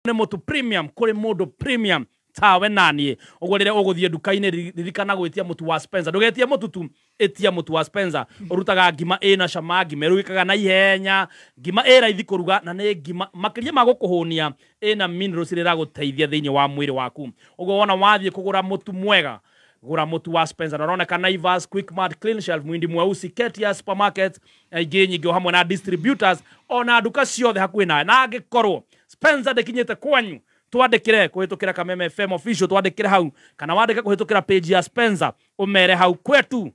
Nĩ mũtu premium kũrĩ mũndũ premium tawe naniĩ. Ũguo rĩrĩa ũgũthiĩ nduka-inĩ, ririkana gwĩtia mũtu wa Spencer. Ndũgetie mũtu tu, ĩtia mũtu wa Spencer. Ũrutaga ngima ĩna cama, ngima ĩrugĩkaga na ihenya, ngima ĩ raithi kũruga, na nĩ ngima makĩria ma gũkũhũnia ĩna minerals iria ĩragũteithia thĩinĩ wa mwĩrĩ waku. Ũguo wona wathiĩ kũgũra mũtu mwega, gũra mũtu wa Spencer. Na ũroneka Naivas, Quickmart, Clean Shelf, Mwindi Mweusi, Ketia Supermarket na ingĩ nyingĩ, o hamwe na distributors ona nduka ciothe hakuhĩ nawe. Na angĩkorwo Spencer ndĩkinyĩte kwanyu, twandĩkĩre kũhĩtũkĩra Kameme FM official, twandĩkĩre hau, kana wandĩke kũhĩtũkĩra page ya Spencer, ũmere hau kwetu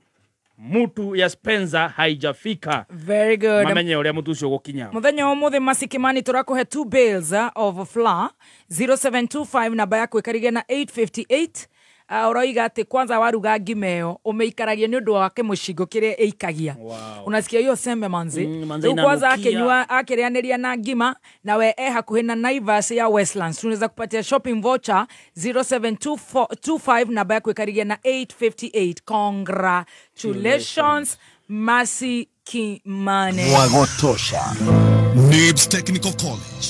mutu ya Spencer haijafika. Very good. Mamenye ũrĩa mũtu ũcio ũgũkinya. Muthenya wa umuthi Masikimani tũrakũhe 2 bales of flour. 0725 namba yaku ĩkarige na 858. Ũroiga atĩ kwanza waruga ngima ĩyo ũmĩikaragia nĩ ũndũ wa kĩmũcingo kĩrĩa ĩikagia. Wow. Unasikia hiyo sembe manzi. Manze Rĩu kwanza inanukia. akinyua akĩrĩanĩria na ngima, nawe e hakuhĩ na Naivas ya Westlands. Tunaweza kupatia shopping voucher 07225 namba yaku ĩkarigia na 858. Congratulations Mercy Kimani. Mwagotosha. Nibs Technical College.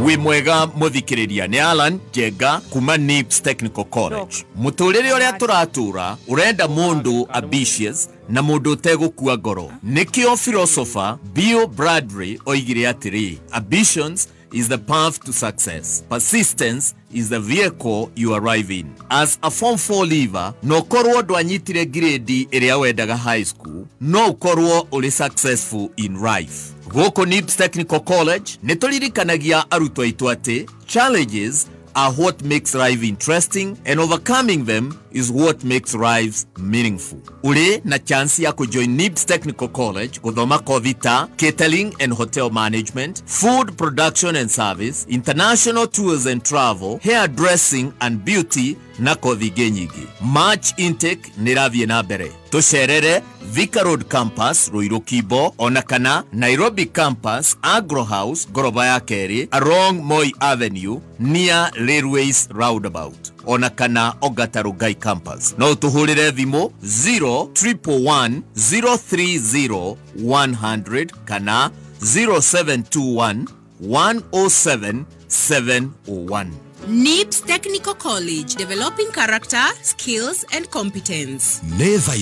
Wĩ mwega mũthikĩrĩria, nĩ Alan Njenga kuma Nibs Technical College. Mũtũrĩre ũrĩa tũratũra ũrenda mũndũ ambitious na mũndũ ũtegũkua ngoro. Nĩkĩo philosopher Bill Bradley oigire atĩrĩ, ambitions is the path to success. Persistence is the vehicle you arrive in. As a form 4 leaver, no korwo ndwanyitire grade ĩrĩa wendaga high school, no ũkorwo ũrĩ successful in life. Gũkũ Nibs Technical College nĩ tũririkanagia arutwo aitũ atĩ challenges are what makes life interesting and overcoming them is what makes lives meaningful. Uri na chance ya kujoin Nibs Technical College guthoma kothi ta catering and hotel management, food production and service, international tours and travel, hairdressing and beauty na kothi ingĩ nyingĩ. March intake nĩ ĩrathiĩ na mbere. Tũcerere Thika Road Campus, Ruiru Kibo, ona kana Nairobi Campus, Agro House, ngoroba ya kerĩ, along Moi Avenue, near Railways Roundabout, ona kana Ongata Rongai Campus. No ũtũhũrĩre thimũ 0 111 030 100 kana 0721 107 701. NIBS Technical College, developing character, skills and competence. Nĩ thaa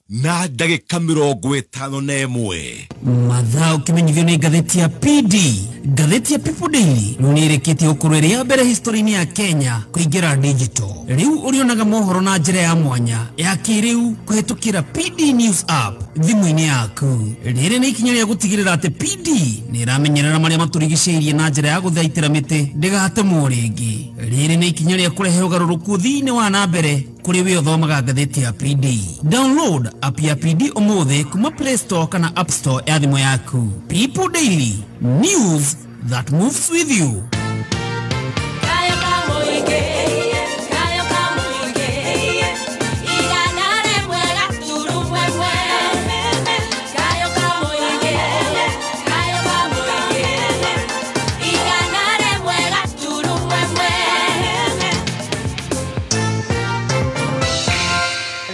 5:51. Mathaa ũkĩmenyithio nĩ ngathĩti ya PD. Ngathĩti ya People Daily rĩu nĩ ĩrĩkĩtie gũkorwo ĩrĩ ya mbere history-inĩ ya Kenya kũingĩra digital. Rĩu ũrĩonaga mohoro na njĩra ya mwanya ya kĩrĩu kũhĩtũkĩra PD News app thimũ-inĩ yaku. Rĩrĩ nĩ ikinya rĩa gũtigĩrĩra atĩ PD nĩ ĩramenyerera marĩa matũrigicĩirie na njĩra ya gũthaitĩra mĩtĩ ndĩgatemwo rĩngĩ. Rĩrĩ nĩ ikinya rĩa kũrehe ũgarũrũku thĩinĩ wa na mbere kũrĩ we ũthomaga ngathĩti ya PD. Download app ya PD ũmũthĩ kuma Play Store kana App Store ya thimũ yaku. People Daily, news that moves with you. Kayo kamũingĩ, kayo kamũingĩ, igana rĩmwe gaturumo ĩmwe. Kayo kamũingĩ, kayo kamũingĩ, igana rĩmwe gaturumo ĩmwe.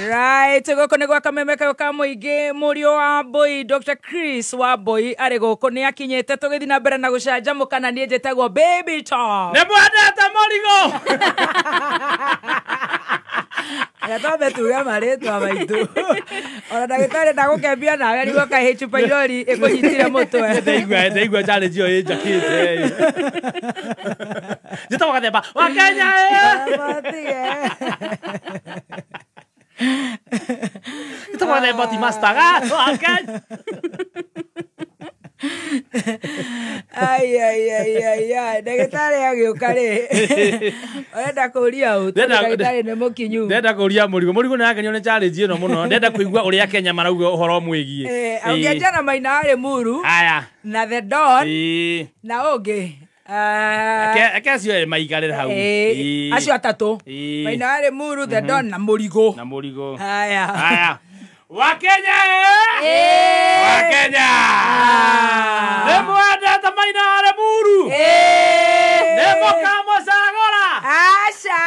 Right, gũkũ nĩ gwa Kameme kayo ka mũingĩ. Mũriũ wa Mbui, Dr. Chris wa Mbui arĩ gũkũ, nĩ akinyĩte. Tũgĩthiĩ na mbere na gũcanjamũka, na niĩ njĩtagwo Baby Top. Nĩ mwendete mũrigo. Reke twambe tuge marĩtwa maitũ. Ona ndagĩtarĩ ndagũkembia nawe nĩguo kahĩ chupa irori ĩkũnyitire mũtwe. Ndaigua challenge ĩyo ĩnjakĩte. Njĩtagwo Gathemba wa Kenya ĩ. Matige. Njĩtagwo Gathemba ti master ga wa Kenya. Ai ai ai ai ai, ndagĩtarĩ agĩũka rĩ, ũrenda kũria ũ? Tondũ ndagĩtarĩ nĩ mũkinyu. Ndenda kũria mũrigo. Mũrigo nĩ akenio nĩ challenge ĩno mũno. Ndenda kũigua ũrĩa Kenya marauga ũhoro mwĩgiĩ. Ũngĩanjia na Maina arĩ Muru Aya. na The Don na ũngĩ. Eke acio erĩ maikarĩre hau. Acio atatũ. Maina arĩ Muru, The Don na Mũrigo. Na Mũrigo. Haya. Haya. Wa Kenya ĩ! Wa Kenya! Nĩ mwendete Maina arĩ Muru? Nĩ mũkamũcagũra? Aca.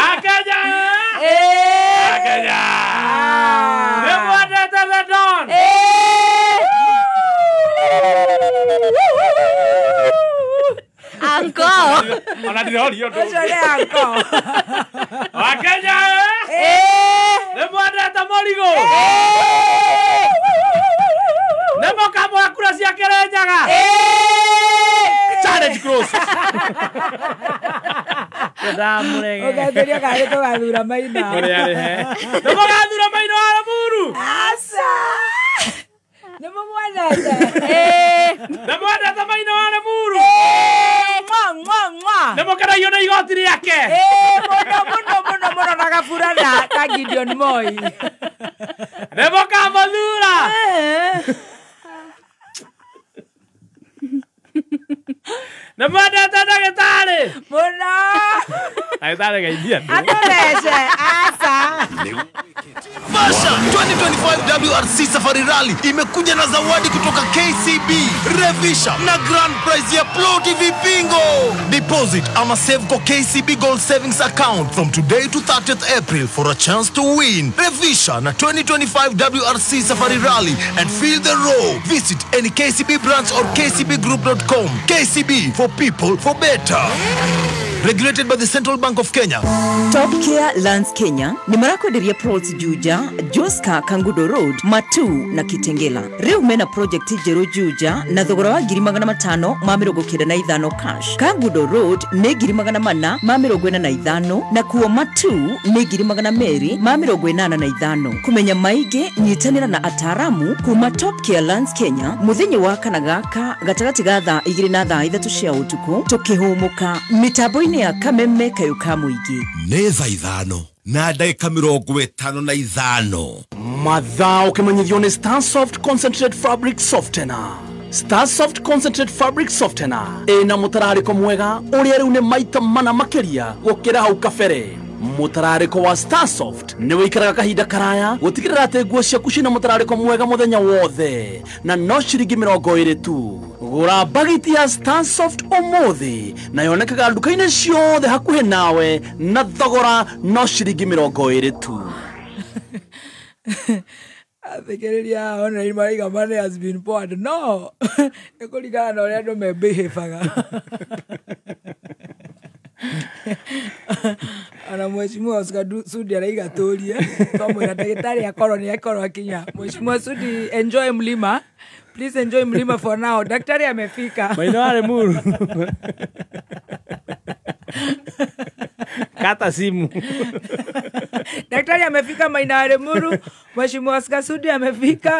Akenya ĩ! Akenya! Nĩ mwendete The Don? Ona ndirorio ndå. Ũcio nĩ anko. Wakenya nĩ mwendete mũrigo. Nĩ mũkamũhe kura cia Kĩrĩnyaga. Challenge closed. Ndamũrege. Ũgathuria kana nĩ tũgathura Maina. Mũrĩa rĩhe. Nĩ mũgathura Maina wa Limuru. Aca. Nĩ mũmwendete. Nĩ mwendete Maina wa Limuru. Mwa mwa mwa. Nĩ mũkenagio nĩ igoti rĩake. Mũno mũno mũno mũno na gaburana ka Gideon Moi. Nĩ mũkamũthura. Nĩ mwendete ndagĩtarĩ. Mũno. Ndagĩtarĩ geithia andũ. Atũrece aca. Pasha 2025 WRC Safari Rally imekuja na zawadi kutoka KCB, Revisha na grand prize ya Ploti Vipingo. Deposit ama save kwa KCB Gold Savings Account from today to 30th April for a chance to win. Revisha na 2025 WRC Safari Rally and feel the roar. Visit any KCB branch or kcbgroup.com. KCB, for people, for better. Regulated by the Central Bank of Kenya. Top Care Lands Kenya nĩ marakwenderia plots Juja, Joska, Kangudo Road, Matu na Kitengela. Rĩu mena project njerũ Juja na thogora wa 595 cash. Kangudo Road nĩ 445 na kuo Matu nĩ 285. Kumenya maingĩ nyitanĩra na ataramu kuma Top Care Lands Kenya mũthenya wa kana gaka gatagatĩ ga thaa 2 na thaa 3 cia ũtukũ tũkĩhũmũka mĩtambo-inĩ ya Kameme Kayũ ka Mũingĩ. Nĩ thaa 5 na ndagĩka 55. Mathaa ũkĩmenyithio nĩ Starsoft Concentrate Fabric Softener. Starsoft Concentrate Fabric Softener ĩna mũtararĩko mwega ũrĩa rĩu nĩ maita mana makĩria gũkĩra hau kabere. Mũtararĩko wa Starsoft nĩ wĩikaraga kahinda karaya gũtigĩrĩra atĩ nguo ciaku cina mũtararĩko mwega mũthenya wothe na no ciringi 20 tu. Gũra bagiti ya Starsoft ũmũthĩ na yonekaga nduka-inĩ ciothe hakuhĩ nawe na thogora no ciringi 20 tu. Athikĩrĩria online maraiga money has been poured. No, nĩ kũringana na ũrĩa andũ mebehabaga. Ona mheshimiwa Oscar Sudi araiga tũrie twamwĩra ndagĩtarĩ akorwo nĩ akorwo akinya. Mheshimiwa Sudi, enjoy mlima. Please enjoy mlima for now. Daktari amefika. Maina wa Limuru. Kata simu. Daktari amefika Maina wa Limuru. Mheshimiwa Oscar Sudi amefika.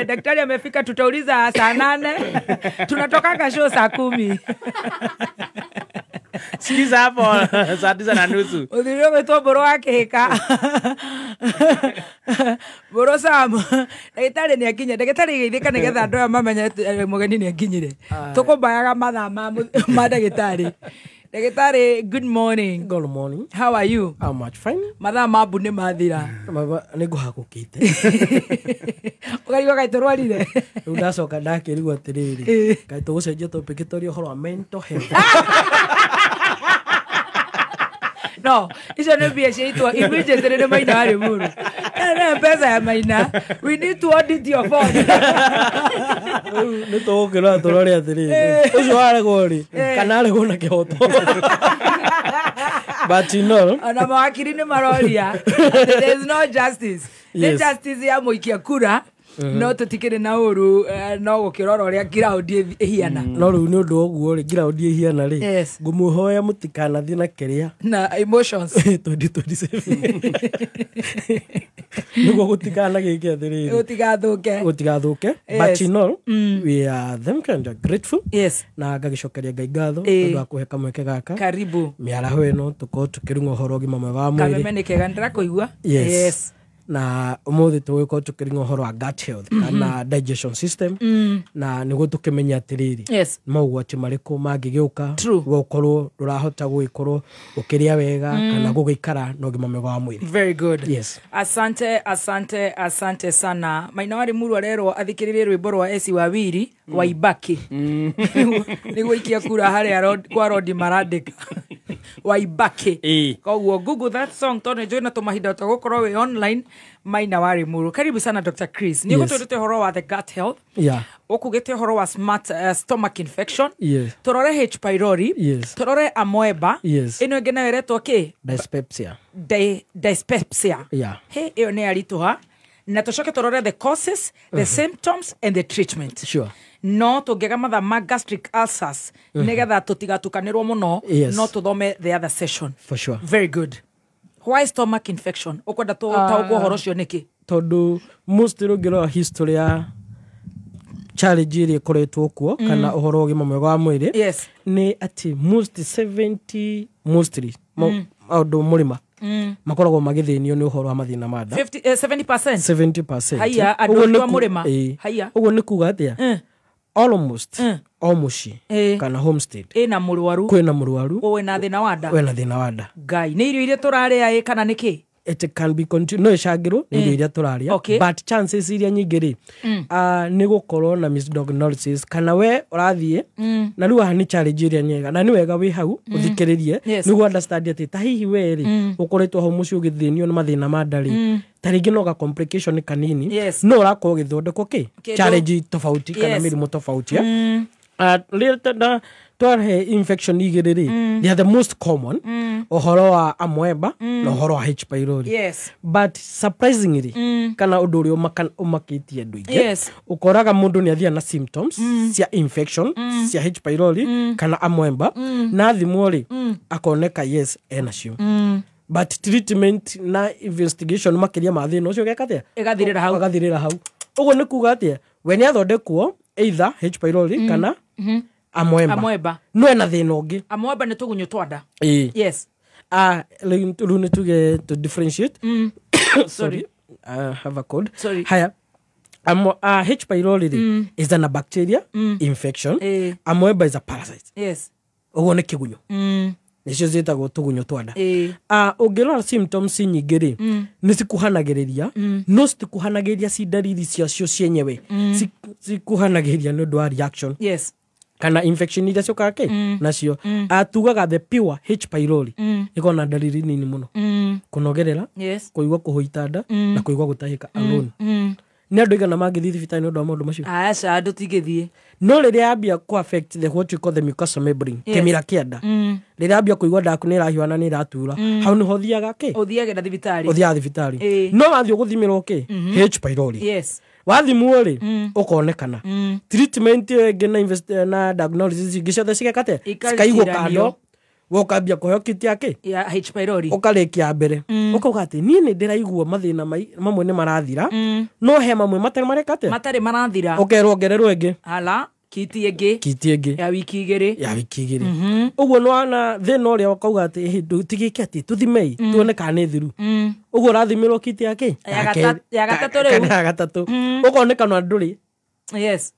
Daktari amefika, tutauliza saa 8. Tunatoka show saa 10. Sikiza hapo saa 9:30. Uthirio gwĩtwo Mbũrũ wa Kĩhĩka. Mbũrũ Sam. Ndagĩtarĩ nĩ akinya. Ndagĩtarĩ geithĩka nĩgetha andũ aya mamenye mũgeni nĩ akinyire. Tũkũmbayaga mathaa ma ndagĩtarĩ. Ndagĩtarĩ, good morning. Good morning. How are you? I'm much fine. Mathaa ma mbu nĩ mathira. Nĩ ngũhagũkĩte. Ũkarigwo kaĩ tũrwarire. Rĩu ndacoka ndakĩrigwo atĩrĩrĩ, kaĩ tũgũcenjia topic tũrie ũhoro wa mental health. No, icio nĩ mbia ciaitwo immediately nĩ Maina wa Limuru. Ĩno nĩ mbeca ya Maina. We need to audit your phone. Nĩ tũgũkĩrora tũrore atĩrĩrĩ, ũcio waregwo rĩ, kana aregwo na kĩhoto. But you know, ona mawakiri nĩ maroria there is no justice. Nĩ justice ya mũikia kura no tũtikĩrĩ na ũru no gũkĩrora ũrĩa ground ĩhiana. No rĩu nĩ ũndũ wa ũguo rĩ, ground ĩhiana rĩ, ngũmũhoya mũtikanathiĩ na kĩrĩa na emotions 2027 nĩguo gũtikanagĩke atĩrĩrĩ, gũtigathũke, gũtigathũke. But you know, we are thankful and grateful. Yes. Na ngagĩcokeria Ngai ngatho tondũ wa kũhe kamweke gaka. Karibu. Mĩaraho ĩno tũkorwo tũkĩrung'a ũhoro ũgima mwega wa mwĩrĩ. Kameme nĩ kega, nĩndĩrakũigua. Yes. Na ũmũthĩ tũgũkorwo tũkĩringa ũhoro wa gut health kana digestion system na nĩguo tũkĩmenya atĩrĩrĩ maũgwati marĩkũ mangĩgĩũka gũkorwo ndũrahota gũgĩkorwo ũkĩrĩa wega kana gũgĩikara na ũgima mwega wa mwĩrĩ. Very good. Yes. Asante, asante, asante sana. Maina wa Limuru arerwo athikĩrĩrie rwĩmbo rwa Esi Wawiri wa Ibaki. Nĩguo ikia kura harĩa kwa Rodi marandĩka. Wa Ibaki. Koguo Google that song tondũ nĩnjũĩ na tũmahinda tũgũkorwo wĩ online. Maina wa Limuru. Karibu sana Dr. Chris. Nĩ ũgũtwĩrĩte ũhoro wa the gut health. Yeah. Ũkugĩte ũhoro wa smart stomach infection. Yes. Tũrore H pylori. Yes. Tũrore amoeba. Yes. Ĩno ĩngĩ nayo ĩretwo kĩ? Dyspepsia. Dyspepsia. Yeah. He, ĩyo nĩ yaritũha. Na tũcoke tũrore the causes, the symptoms and the treatment. Sure. No tũngĩaga mathaa ma gastric ulcers nĩgetha tũtigatukanĩrwo mũno. Yes. No tũthome the other session. For sure. Very good. Why stomach infection? Ũkwenda tũtaũkwo ũhoro ũcio nĩkĩ? Tondũ most rũngĩrora history ya challenge ĩrĩa ĩkoretwo kuo kana ũhoro wa ũgima mwega wa mwĩrĩ, Yes. nĩ atĩ most 70 mostly maũndũ mũrĩma makoragwo magĩthĩnio nĩ ũhoro wa mathĩna ma nda. 50, 70%. 70%. Haiya, andũ Ũguo nĩ aitũ a mũrĩma. Haiya. Ũguo nĩ kuga atĩa? Almost o mũciĩ kana homestead ĩna mũrwaru. Kwĩna mũrwaru wĩna thĩna wa nda. Wĩna thĩna wa nda. Ngai, nĩ irio iria tũrarĩa ĩ kana nĩ kĩ? It can be no ĩcangĩrwo nĩ irio iria tũrarĩa. Okay. But chances iria nyingĩ rĩ, nĩ gũkorwo na misdiagnosis kana we ũrathiĩ na rĩu haha nĩ challenge ĩrĩa nyega na nĩ wega wĩ hau ũthikĩrĩrie. Yes. Nĩguo understand atĩ ta hihi we rĩ ũkoretwo hau mũciĩ ũgĩthĩnio nĩ mathĩna ma nda rĩ, ta rĩngĩ no ga complication kanini. Yes. No ũrakorwo ũgĩthondekwo kĩ Kĩndũ. challenge tofauti kana Yes. mĩrimũ tofauti, eh? Rĩrĩa twarehe infection igĩrĩ rĩ, they are the most common, ũhoro wa amoeba na ũhoro wa H pylori. Yes. But surprisingly, kana ũndũ ũrĩa ũmakĩtie andũ aingĩ, Yes. ũkoraga mũndũ nĩ athiaga na symptoms cia infection cia H pylori kana amoeba, na athimwo rĩ, akoneka yes enacio, but treatment na investigation makĩria ma thĩna ũcio ũgeka atĩa? Ĩgathirĩra hau. Ũgathirĩra hau. Ũguo nĩ kuga atĩa? We nĩ athondekwo either H pylori kana amoeba. Amoeba. No ena thĩna ũngĩ. Amoeba nĩ tũgunyũ twa nda. Ĩĩ. Yes. Rĩu nĩ tuge to differentiate. Sorry. I have a cold. Sorry. Haya. H pylori rĩ is an a bacteria infection. Amoeba is a parasite. Yes. Ũguo nĩ kĩgunyũ. Nĩcio ciĩtagwo tũgunyũ twa nda. Ũngĩrora symptoms nyingĩ rĩ, nĩ cikuhanagĩrĩria, no citikuhanagĩrĩria ci ndariri ciacio cienyewe. Cikuhanagĩrĩria nĩ ũndũ wa reaction. Yes. Kana infection iria ciũkaga kĩ nacio. Tugaga the pure H pylori ĩkoragwo na ndariri nini mũno, kũnogerera, Yes. kũigua kũhũita nda na kũigua gũtahĩka alone. Nĩ andũ aigana mangĩthiĩ thibitarĩ nĩ ũndũ wa maũndũ macio? Aca, andũ tingĩthiĩ. No rĩrĩa yambia kũ affect the what we call the mucosal membrane, Yes. kĩmira kĩa nda, rĩrĩa yambia kũigua nda yaku nĩ ĩrahiũha na nĩ ĩratura, hau nĩho ũthiaga kĩ? Ũthiaga na thibitarĩ. Ũthiaga thibitarĩ. No wathiĩ ũgũthimĩrwo kĩ? H pylori. Yes. Wathimwo rĩ, ũkonekana. Treatment ĩyo ĩngĩ na na diagnosis ingĩ ciothe cigeka atĩa? Cikaigwo kando. We ũkambia kũheo kit ya kĩ? Ya H pylori. Ũkarĩkia mbere ũkauga atĩ niĩ nĩ ndĩraigua mathĩna mamwe nĩ marathira, no he mamwe matarĩ mareka atĩa? Matarĩ marathira. Ũkerwo ongererwo ĩngĩ. Hala, kiti ĩngĩ. Kiti ĩngĩ. Ya wiki igĩrĩ. Ya wiki igĩrĩ. Ũguo nĩ wana thĩna ũrĩa ũkauga atĩ "Ĩ, tigĩke atĩ tũthimei tuone kana nĩ thiru." Ũguo ũrathimĩrwo kiti ya kĩ? Ya ya gatatũ rĩu. Kana ya gatatũ. Ũkonekana ndũrĩ. Yes.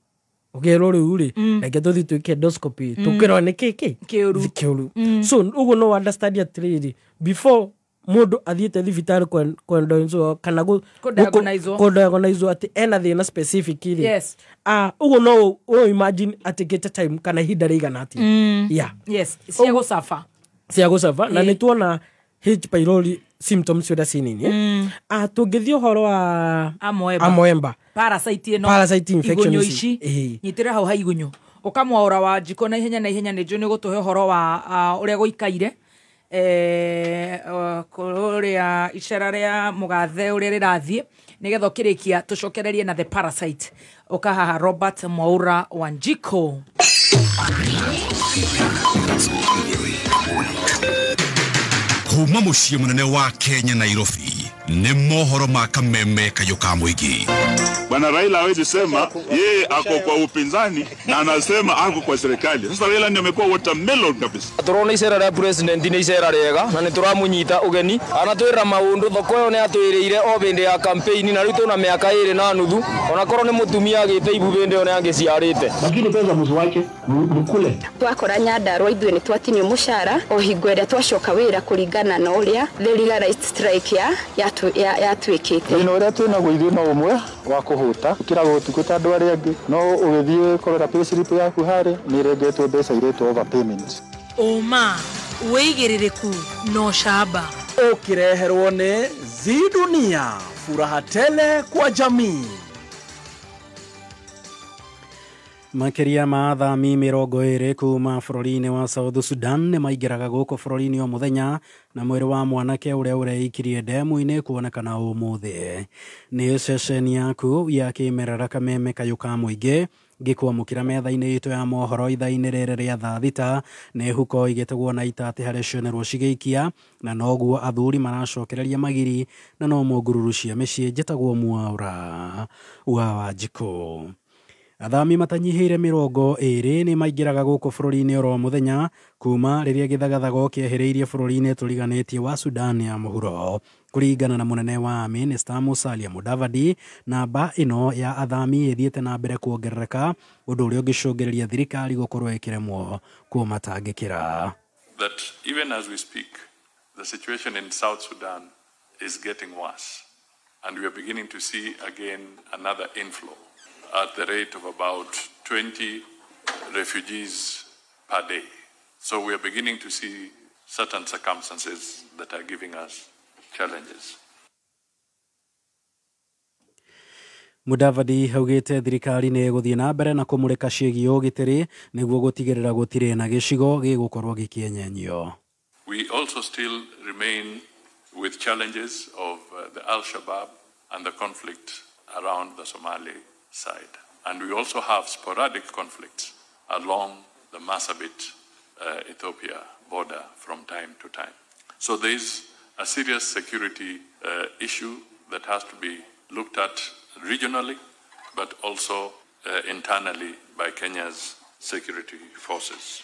Ũkerwo rĩu rĩ, reke tũthiĩ twĩke endoscopy tũkĩrora nĩ kĩ kĩ kĩũru. Kĩũru. So ũguo no understand atĩrĩrĩ, before mũndũ athiĩte thibitarĩ kwendonzwo kana Kũ-diagnosewo. kũ-diagnosewo atĩ ena thĩna specific rĩ, Yes. Ũguo no imagine atĩ gĩte time kana ihinda rĩigana atĩa. Yeah. Yes, cia gũcaba. Cia gũcaba. Na Ĩĩ. nĩ tuona H pylori symptoms ũrĩa ci nini. Tũngĩthiĩ ũhoro wa Amoeba. amoeba. Parasite ĩno. Parasite infection igunyũ ici. ici. Ĩĩ. Nyitĩrĩra hau ha igunyũ. Ũkamwaũra wa njiko na ihenya na ihenya nĩ njũĩ nĩ gũtũhe ũhoro wa ũrĩa gũikaire. Kũrĩa icera rĩa mũgathe ũrĩa rĩrathiĩ nĩgetha ũkĩrĩkia tũcokererie na the parasite. Ũkahaha Robert Mwaura Wanjiko. Kuma muciĩ mũnene wa Kenya Nairobi nĩ mohoro ma kameme kayũ ka mũingĩ. Bwana Raila hawezi sema yeye ako kwa upinzani na anasema ako kwa serikali. Sasa Raila ndio amekuwa watermelon kabisa. Turona icera rĩa president nĩ icera rĩega na nĩ tũramũnyita ũgeni. Anatwĩra maũndũ thoko ĩyo nĩ atwĩrĩire o hĩndĩ ya campaign na rĩu tũna mĩaka ĩrĩ na nuthu onakorwo nĩ mũtumia agĩte ibu hĩndĩ ĩyo nĩ angĩciarĩte. Lakini pesa msiwache mkule. Twakora Nyandarua ithuĩ nĩ twatinio mũcara o hingo ĩrĩa twacoka wĩra kũringana na ũrĩa the legalized strike yatuĩkĩte. Thĩna ũrĩa twĩnaguo ithuĩ no ũmwe wa kũhũta kĩrago ũtukũ ta andũ arĩa angĩ no ũgĩthiĩ kũrora payslip yaku harĩ nĩ ĩrengetwo mbeca iretwo overpayment. Ũma wĩigĩrĩrĩku no camba. Ũkĩreherwo nĩ Zidunia, furaha tele kwa jamii. Makĩria ma athami 20 kuma bũrũri-inĩ wa South Sudan nĩ maingĩraga gũkũ bũrũri-inĩ o mũthenya na mwĩrĩ wa mwanake ũrĩa ũreikirie ndemu-inĩ kuonekana ũmũthĩ. Nĩ ceceni yaku ya kĩmerera Kameme Kayũ ka Mũingĩ ngĩkwamũkĩra metha-inĩ itũ ya mohoro ithaa-inĩ rĩrĩ rĩa thaa 6 nĩ huko igĩtegwo na itati harĩa cionerwo cigĩikia na noguo athuri maracokereria magiri na no mũngururu cia mĩciĩ. Njĩtagwo Mwaura wa Wanjikũ. Athami matanyihĩire 20 nĩ maingĩraga gũkũ bũrũri-inĩ oro mũthenya kuma rĩrĩa gĩthagathago kĩehereirie bũrũri-inĩ tũriganĩtie wa Sudan ya mũhuro. Kũringana na mũnene wa minista Musalia Mudavadi, namba ĩno ya athami ĩthiĩte na mbere kuongerereka, ũndũ ũrĩa ũngĩcũngĩrĩria thirikari gũkorwo ĩkĩremwo kũmatangĩkĩra. That even as we speak, the situation in South Sudan is getting worse, and we are beginning to see again another inflow at the rate of about 20 refugees per day. So we are beginning to see certain circumstances that are giving us challenges. Mudavadi augĩte thirikari nĩ ĩgũthiĩ na mbere na kũmũrĩka ciĩgiĩ ũgitĩri nĩguo gũtigĩrĩra gũtirĩ na gĩcigo gĩgũkorwo gĩkĩenyenyio. We also still remain with challenges of the Al-Shabaab and the conflict around the Somali side. And we also have sporadic conflicts along the Marsabit Ethiopia border from time to time. So there is a serious security issue that has to be looked at regionally, but also internally by Kenya's security forces.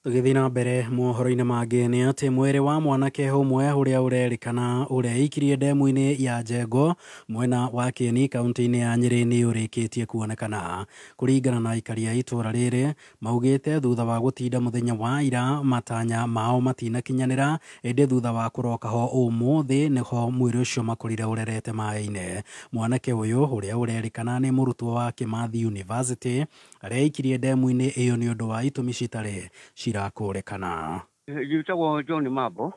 Tũgĩthiĩ na mbere mohoro-inĩ mangĩ nĩ atĩ mwĩrĩ wa mwanake ũmwe ũrĩa ũrerĩkana ũreikirie ndemu-inĩ ya Njengo mwena wa Kieni kaunti-inĩ ya Nyĩrĩ nĩ ũrĩkĩtie kuonekana. Kũringana na aikari a itũũra rĩrĩ maugĩte thutha wa gũtinda mũthenya wa ira matanya mao matinakinyanĩra, ĩndĩ thutha wa kũroka ho ũmũthĩ nĩho mwĩrĩ ũcio makorire ũrerete maĩ-inĩ. Mwanake ũyũ ũrĩa ũrerĩkana nĩ mũrutwo wa Kimathi University areikirie ndemu-inĩ ĩyo nĩ ũndũ wa itũmi citarĩ cirakũrĩkana. Njĩtagwo John Mabo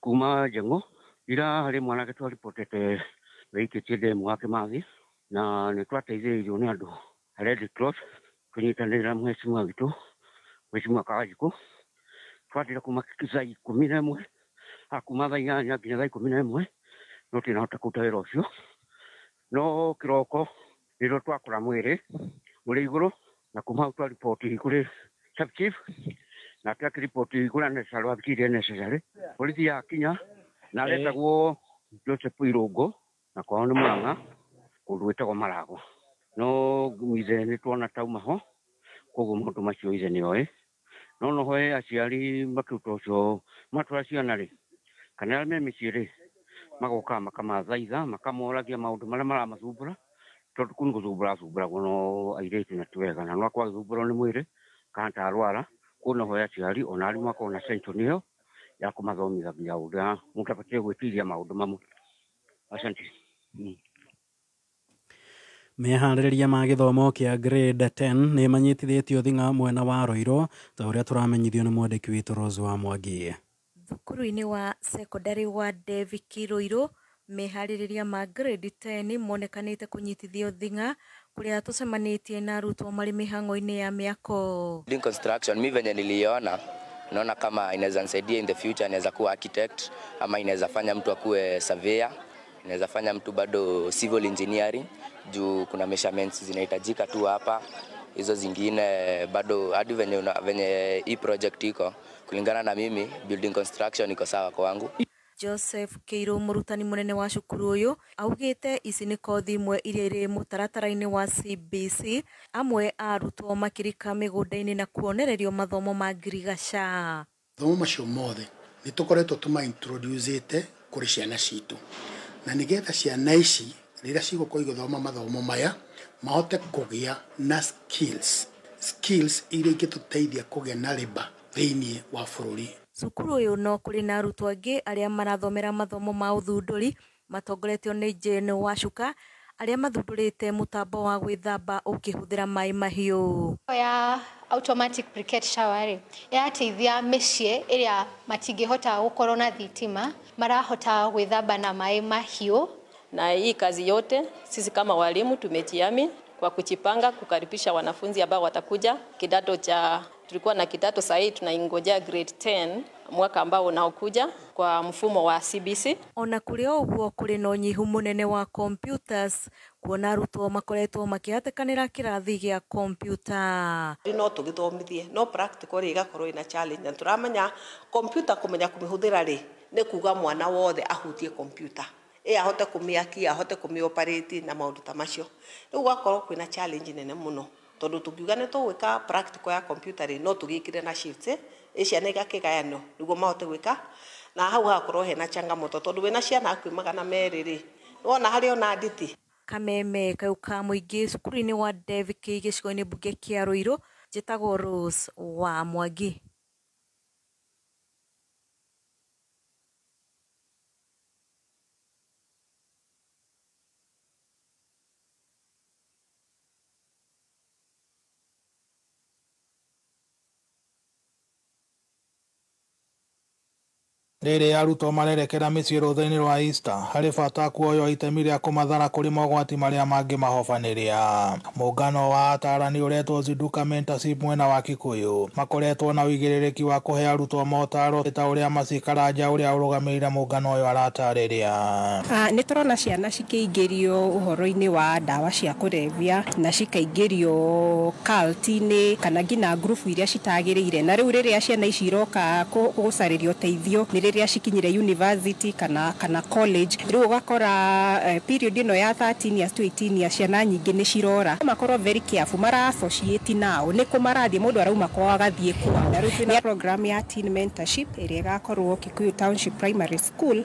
kuma Njengo ira harĩ mwanake twaripotete wĩikĩtie ndemu wa Kimathi na nĩ twateithĩrĩirio nĩ andũ a Red Cross kũnyitanĩra mheshimiwa witũ Mheshimiwa Kawajikũ. Twatira kuma thaa 11 kuma thaa 8 nginya thaa 11 no tinahota kũruta wĩra ũcio, no kĩroko nĩrĩo twakora mwĩrĩ ũrĩ igũrũ na kuma hau twariboti kũrĩ sub chief na akĩriboti kũrĩa necessary wathikĩire necessary. Borithi yakinya na aretagwo Joseph Irũngũ na kwao nĩ Mũrang'a kũndũ gwĩtagwo Marago, no ithe nĩ tuona tauma ho, koguo maũndũ macio ithe nĩoĩ. No noho aciari makĩruta ũcio matwara ciana rĩ kana arĩa me mĩciĩ rĩ magoka makamathaitha makamoragia maũndũ marĩa maramathumbũra tondũ kũu nĩ gũthumbũra athumbũragwo no airĩtu na ti wega, na no akorwo agĩthumbũrwo nĩ mwĩrĩ kana ta arwara. Kũu noho aciari ona arimũ makorwo na sension ĩyo ya kũmathomithagia ũrĩa mũndũ abatiĩ gwĩtiria maũndũ mamwe. Asante. Meharĩrĩria ma gĩthomo kĩa grade 10 nĩ manyitithĩtio thing'a mwena wa Roiro ta ũrĩa tũramenyithio nĩ mwandĩki witũ Rose wa Mwangi. Thukuru-inĩ wa secondary wa Devi Kiroiro meharĩrĩria ma grade 10 monekanĩte kũnyitithio thing'a kũrĩa tũcemanĩtie na arutwo marĩ mĩhang'o-inĩ ya mĩako. Building construction mi venye niliona naona kama inaweza nisaidia in the future, inaweza kuwa architect ama inaweza fanya mtu akuwe surveyor, inaweza fanya mtu bado civil engineering juu kuna measurements zinahitajika tu hapa. Hizo zingine bado hadi venye hii project iko kulingana na mimi building construction iko sawa kwangu. Joseph Keiro mũrutani mũnene wa cukuru ũyũ augĩte ici nĩ kothi imwe iria irĩ mũtaratara-inĩ wa CBC, amwe a arutwo makĩrika mĩgũnda-inĩ na kuonererio mathomo ma ngirigaca. Mathomo macio mothe nĩ tũkoretwo tũma-introducĩte kũrĩ ciana citũ, na nĩgetha ciana ici rĩrĩa cigũkorwo igĩthoma mathomo maya mahote kũgĩa na skills iria ingĩtũteithia kũgĩa na labour thĩinĩ wa bũrũri. Cukuru ũyũ no kũrĩ na arutwo angĩ arĩa marathomera mathomo ma ũthundũri matongoretio nĩ Jane Wacuka arĩa mathundũrĩte mũtambo wa gwĩthamba ũkĩhũthĩra maĩ mahiũ. Ya automatic briquette shower rĩ ĩrateithia mĩciĩ ĩrĩa matingĩhota gũkorwo na thitima, marahota gwĩthamba na maĩ mahiũ. Na hii kazi yote sisi kama walimu tumejiamini kwa kujipanga kukaribisha wanafunzi ambao watakuja kidato cha, tulikuwa na kidato sahi tunaingojea grade 10 mwaka ambao unaokuja kwa mfumo wa CBC. Ona kuri o ũguo kũrĩ na ũnyihu mũnene wa computers kuona arutwo makoretwo makĩhatĩkanĩra kĩrathi gĩa computer. No tũgĩthomithie no practical rĩ ĩgakorwo ĩna challenge na tũramenya computer kũmenya kũmĩhũthĩra rĩ nĩ kuga mwana wothe ahutie computer ahote kũmĩakia ahote kũmĩoperate na maũndũ ta macio. Rĩu gwakorwo kwĩna challenge nene mũno tondũ tũngiuga nĩ tũgwĩka practical ya computer rĩ no tũgĩkire na shifts ciana igakĩgayanio nĩguo mahote gwĩka na hau hagakorwo hena changamoto tondũ wĩna ciana hakuhĩ 200 rĩ wona harĩ ona nditi. Kameme kau ka mũingĩ cukuru-inĩ wa Dev K gĩcigo-inĩ mbunge kĩa Ruiru, njĩtagwo Rose wa Mwangi. Rĩrĩa arutwo marerekera mĩciĩ rũtha-inĩ rwa Easter, harĩ bata kuoywo itemi rĩa kũmathara kũrĩ mogwati marĩa mangĩmahobanĩria. Mũngano wa atarani ũretwo Zinduka Mentorship mwena wa Kikuyu makoretwo na ũigĩrĩrĩki wa kũhe arutwo motaro ta ũrĩa Mercy Karanja ũrĩa ũrũgamĩrĩire mũngano ũyũ aratarĩria. Nĩ tũrona ciana cikĩingĩrio ũhoro-inĩ wa ndawa cia kũrebia na cikaingĩrio cult-inĩ kana nginya ngurubu iria citagĩrĩire, na rĩu rĩrĩa ciana ici iroka gũcarĩrio ũteithio nĩ rĩrĩa cikinyire university kana college. Rĩu ũgakora period ĩno ya 13 years to 18 years ciana nyingĩ nĩ cirora. Makorwo very careful mara associate nao nĩ kũ marathiĩ, mũndũ arauma kwao agathiĩ kwa. Na rĩu twĩna program ya teen mentorship ĩrĩa ĩgakorwo Kikuyu Township Primary School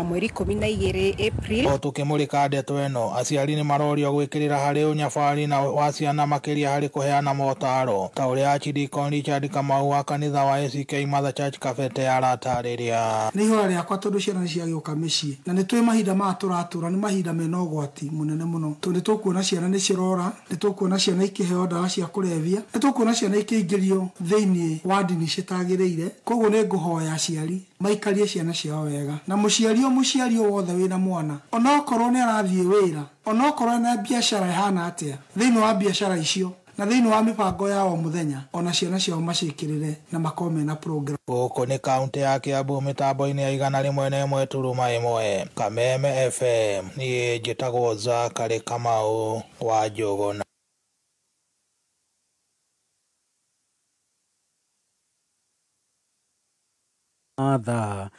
mweri 12 April. O tũkĩmũrĩka ndeto ĩno, aciari nĩ marorio gwĩkĩrĩra harĩ ũnyabari na wa ciana makĩria harĩ kũheana motaro ta ũrĩa Archdeacon Richard Kamau wa kanitha wa ACK Mother Church Kabete aratarĩria. Nĩ ihũra rĩakwa tondũ ciana nĩ ciagĩũka mĩciĩ na nĩ twĩ mahinda maya tũratũra nĩ mahinda mena ũgwati mũnene mũno tondũ nĩ tũkuona ciana nĩ cirora, nĩ tũkuona ciana ikĩheo ndawa cia kũrebia, nĩ tũkuona ciana ikĩingĩrio thĩinĩ wa ndini citagĩrĩire. Koguo nĩ ngũhoya aciari maikarie ciana ciao wega, na mũciari o wothe wĩna mwana onokorwo nĩ arathiĩ wĩra, onokorwo na biacara ĩhana atĩa, thĩinĩ wa biacara icio na thĩinĩ wa mĩbango ya o mũthenya ona ciana ciao macikĩrĩre na makorwo mena program. Gũkũ nĩ kaũntĩ ya Kiambu mĩtambo-inĩ ya 101.1 Kameme FM. Niĩ njĩtagwo Zakary Kamau wa Njũgũna. Thaa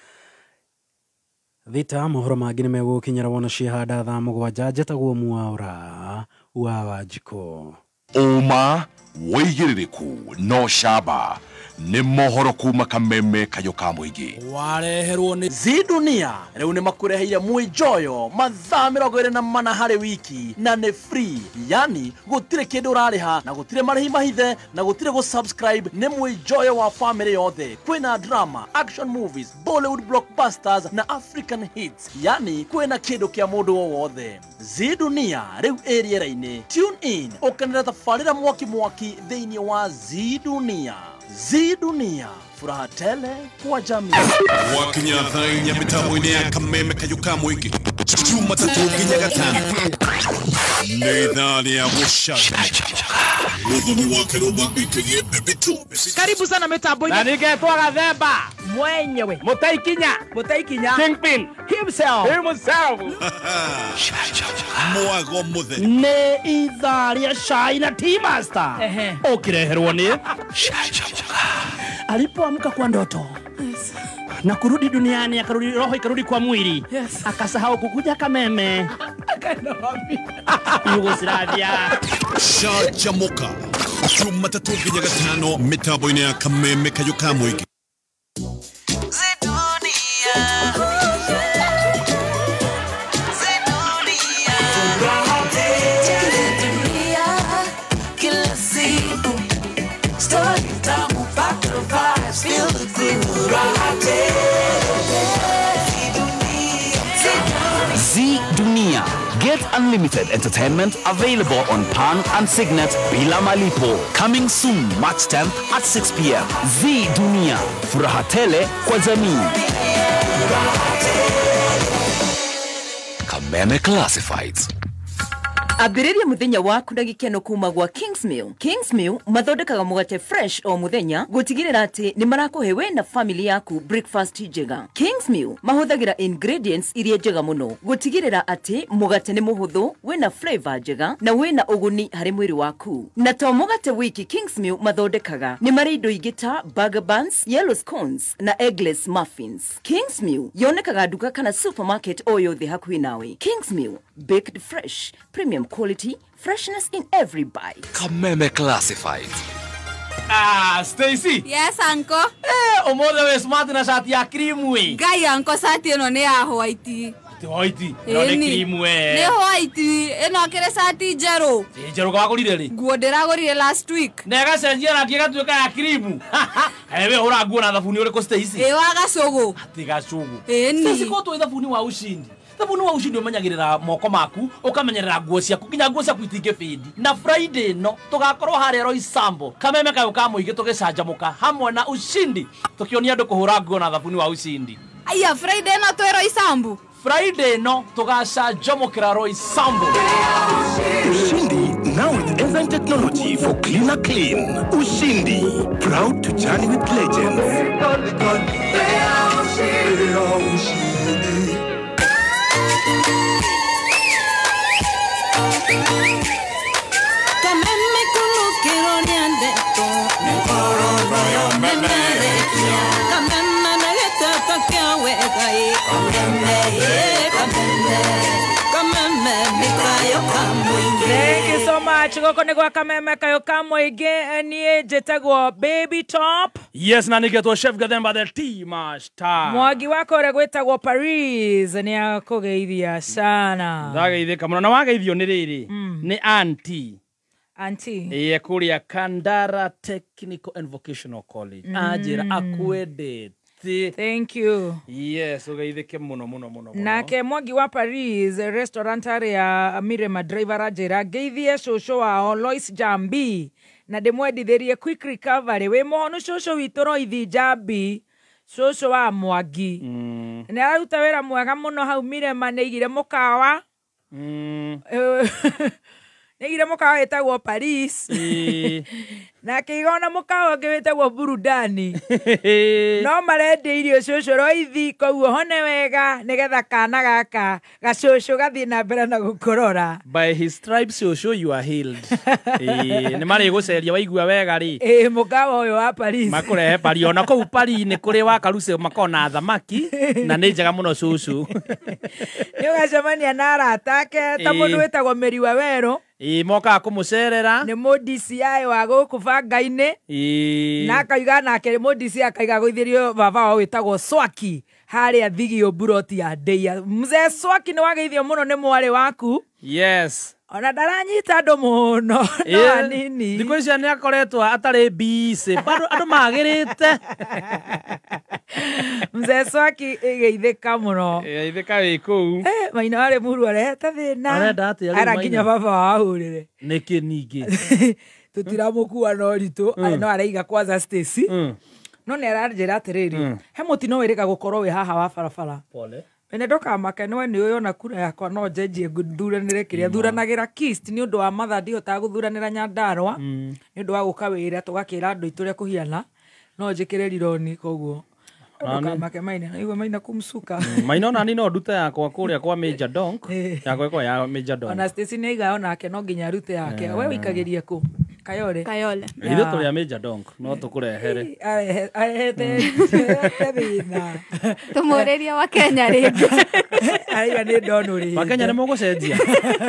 thita mohoro mangĩ nĩ megũkinyĩra wona ciahanda thaa 7. Njĩtagwo Mwaura wa Wanjikũ. Ũma wĩigĩrĩrĩku no camba nĩ mohoro kuma Kameme kayũ ka mũingĩ. Wareherwo nĩ Zidunia rĩu nĩ makũreheire mwĩnjoyo mathaa 24 harĩ wiki na nĩ free, yani gũtirĩ kĩndũ ũrarĩha na gũtirĩ marĩhi mahithe na gũtirĩ gũ-subscribe. Nĩ mwĩnjoyo wa family yothe, kwĩna drama, action movies, Bollywood blockbusters na African hits, yani kwĩna kĩndũ kĩa mũndũ o wothe. Zidunia rĩu ĩ rĩera-inĩ. Tune in ũkenere tabarĩra mwaki mwaki thĩinĩ wa Zidunia. Zidunia, furaha tele kwa jamii. Wakinya thaa inya mĩtambo-inĩ ya Kameme kayũ ka mũingĩ Jumatatũ nginya Gatano nĩ ithaa rĩa gũcanjamũka. Mũthoni wa Kĩrũma ĩkĩgĩe mbembe. Karibu sana mitambo-inĩ. Na ningetwo Gathemba mwenyewe, Mũtaikinya Kingpin himself. Mwago mũtheri nĩ ithaa rĩa cai na tea master ũkĩreherwo nĩ alipoamka kwa ndoto na kurudi duniani, akarudi roho ikarudi kwa mwili. Yes. Akasahau kukuja Kameme. Akaenda wapi? Yugoslavia. Canjamuka Jumatatũ nginya Gatano mĩtambo-inĩ ya Kameme kayũ ka mũingĩ. Zee Dunia. Get unlimited entertainment available on Pan and Signet bila malipo. Coming soon, March 10th at 6 p.m. Zee Dunia. Furaha tele kwa jamii. Kameme Classifieds. Ambĩrĩria mũthenya waku na gĩkeno kuma gwa Kingsmill. Kingsmill mathondekaga mũgate fresh o mũthenya gũtigĩrĩra atĩ nĩ marakũhe we na family yaku breakfast njega. Kingsmill mahũthagĩra ingredients iria njega mũno gũtigĩrĩra atĩ mũgate nĩ mũhũthũ, wĩna flavor njega na wĩna ũguni harĩ mwĩrĩ waku. Na to mũgate wiki Kingsmill mathondekaga, nĩ marĩ indo ingĩ ta burger buns, yellow scones na eggless muffins. Kingsmill yonekaga nduka kana supermarket o yothe hakuhĩ nawe. Kingsmill, baked fresh, premium quality, freshness in every bite. Kameme Classified. Ah, Stacy. Yes, uncle. Ũmũthĩ wĩ smart na shati ya cream we. Ngai uncle, shati ĩno nĩ ya white. Ti white. No nĩ cream we. Nĩ white. Ĩno kĩrĩ shati njerũ. Njerũ wagũrire rĩ? Nguo ndĩragũrire last week. Na ĩgacenjia rangi ĩgatuĩka ya cream. We ũhũra nguo na thabuni ũrĩkũ Stacy? Ĩ wa gacũgũ. Atĩ gacũgũ. Ĩni. Stacy, ko twĩ thabuni wa Ushindi. Thabuni wa Ushindi ũmenyagĩrĩra moko maku, ũkamenyerera nguo ciaku, nginya nguo ciaku itingĩbĩndi. Na Friday no tũgakorwo harĩa Roysambu, Kameme kayũ ka mũingĩ tũgĩcanjamũka hamwe na Ushindi, tũkĩonia andũ kũhũra nguo na thabuni wa Ushindi. Aya, Friday no twĩ Roysambu. Friday no tũgacanjamũkĩra Roysambu. Ushindi now with enzyme technology for cleaner clean. Ushindi, proud to journey with legends. Kameme kulukiro niandeto Kameme na gĩteto kĩa wega Kameme kameme kameme mikayo kamũingĩ. Thank you so much. Gũkũ nĩ gwa Kameme kayũ ka mũingĩ. Niĩ njĩtagwo Baby Top. Yes, na nĩgetwo Chef Gathemba the Tea Master. Mwangi wakwa ũrĩa gwĩtagwo Paris nĩ akũgeithia sana. Ndageithĩka mũno na wageithio nĩ rĩrĩ nĩ auntie. Auntie. Ĩĩ kũrĩa Kandara Technical and Vocational College. Anjĩra akwendete. Thank you. Yes, ũgeithĩke mũno mũno mũno mũno. Nake Mwangi wa Paris restaurant arĩa Mirema driver anjĩra ngeithie cũcũ wao Lois Jambi na ndĩmwendithĩrie quick recovery. Wĩ mũhonu cũcũ witũ Roithi Jambi, cũcũ wa Mwangi. Nĩ araruta wĩra mwega mũno hau Mirema, nĩ aigire mũkawa. Nĩ aigire mũkawa wĩtagwo Paris. Na akĩiga ona mũkawa ũngĩ wĩtagwo Burudani. No marendia irio cũcũ Roithi, koguo hone wega nĩgetha kana gaka gacũcũ gathiĩ na mbere na gũkũrora. By his stripes cũcũ you are healed. Nĩ marĩgũceria waigua wega rĩ. Ĩ mũkawa ũyũ wa Paris. Makũrehe Paris. Ona kũu Paris nĩ kũrĩ wa Karuse makona thamaki na nĩ njega mũno cũcũ. Nĩ ũgacemania na arata ake ta mũndũ wĩtagwo Meri wa Werũ. Ĩ mokaga kũmũcerera. Nĩ mũ DCI wa gũkũ banga-inĩ. Na akaiga nake mũ DCI akaiga gũithĩrio baba wao wĩtagwo Swaki harĩa Thigio Mburoti ya Ndeia. Mzee Swaki nĩ wageithio mũno nĩ mwarĩ waku. Yes. Ona ndaranyita andũ mũno no anini. Thikũ icio nĩ akoretwo atarĩ busy. Bado andũ magĩrĩte. Mzee Swaki ĩgeithĩka mũno. Ĩgeithĩka wĩ kũu. Maina warĩ mũru arehete thĩna. Arenda atĩa rĩu Ara nginya Maina? baba wao ahũrĩre. Nĩkĩ ningĩ? Tũtiramũkua na ũritũ, no araiga kwanza Stacy. No nĩ aranjĩra atĩrĩrĩ, he mũtino wĩrĩga gũkorwo wĩ haha wa barabara. Pole. Ene ndokamake nĩwe nĩ ũyũ ona kura yakwa no njenjie thuranĩre kĩrĩa thuranagĩra Kist nĩ ũndũ wa mathaa ndihotaga gũthuranĩra Nyandarua nĩ ũndũ wa gũka wĩra tũgakĩra andũ aitũ ũrĩa kũhiana no njĩkĩre rironi koguo ndokamake Maina igua Maina kumsuka. Maina ona ni no ndute yakwa kũrĩa kwa Major Donk yakwa ĩkoragwo ya Major Donk. Ona Stacy nĩ aiga onake no nginya arute yake. We wĩikagĩrie kũ? Kayole. Kayole. Ithuĩ tũrĩ a Major Donk no tũkũrehere. Arehete thĩna. Tũmũrĩrie wa Kenya rĩngĩ. Aiga nĩ ndonu rĩngĩ. Wa Kenya nĩ mũgũcenjia.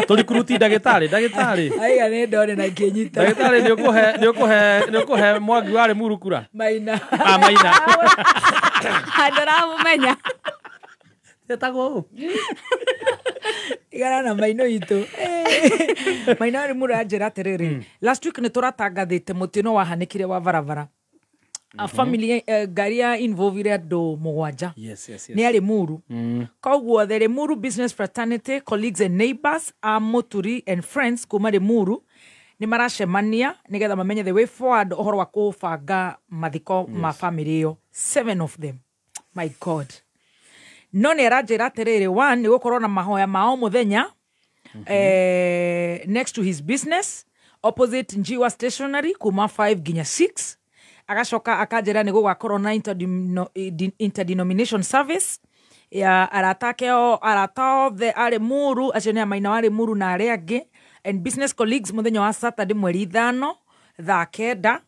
Tũrikuruti ndagĩtarĩ, ndagĩtarĩ. Aiga nĩ ndonu na ikĩnyita. Ndagĩtarĩ nĩ ũkũhe Mwangi wa Limuru kura? Maina. Ah, Maina. Ndũramũmenya. Etagwo ũ? Igana na maino itũ. Maina wa Limuru anjĩra atĩrĩrĩ, last week nĩ tũratangathĩte mũtino wahanĩkire wa barabara. A family ngari ya involvire andũ 7. Yes, yes, yes. Nĩ a Limuru. Koguo the Limuru Business Fraternity, colleagues and neighbors a Muturi and friends kuma Limuru nĩ maracemania nĩgetha mamenye the way forward ũhoro wa kũbanga mathiko ma family ĩyo. 7 of them. My God. No nĩ aranjĩra atĩrĩrĩ, one nĩ gũkorwo na mahoya ma o mũthenya Next to his business opposite Njiwa Stationery kuma 5 nginya 6. Agacoka akanjĩra nĩ gũgakorwo na interdenomination service ya arata arata othe arĩ Muru, acio nĩ a Maina warĩ Muru na arĩa angĩ, and business colleagues mũthenya wa Saturday mweri 5 thaa 9.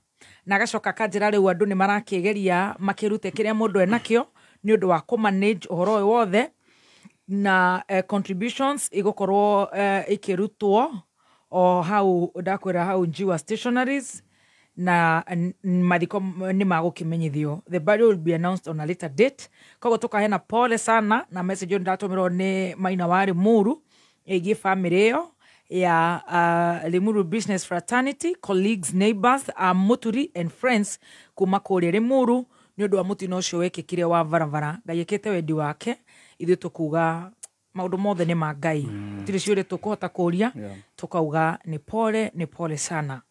Na agacoka akanjĩra rĩu andũ nĩ marakĩgeria makĩrute kĩrĩa mũndũ enakĩo nĩ ũndũ wa kũmanage ũhoro ũyũ wothe, na contributions igũkorwo ikĩrutwo o hau ndakwĩra hau Njiwa Stationaries, na mathiko nĩ magũkĩmenyithio. The burial will be announced on a later date. Koguo tũkaheana pole sana na message ĩyo ndatũmĩrwo nĩ Maina wa Limuru ĩgiĩ family ĩyo ya Limuru Business Fraternity, colleagues, neighbors, Muturi and friends kuma kũrĩa Limuru nĩ ũndũ wa mũtino ũcio wekĩkire wa barabara. Ngai ĩkĩte wendi wake, ithuĩ tũkuga maũndũ mothe nĩ ma Ngai, gũtirĩ ciũria tũkũhota kũria, tũkauga nĩ pole, nĩ pole sana,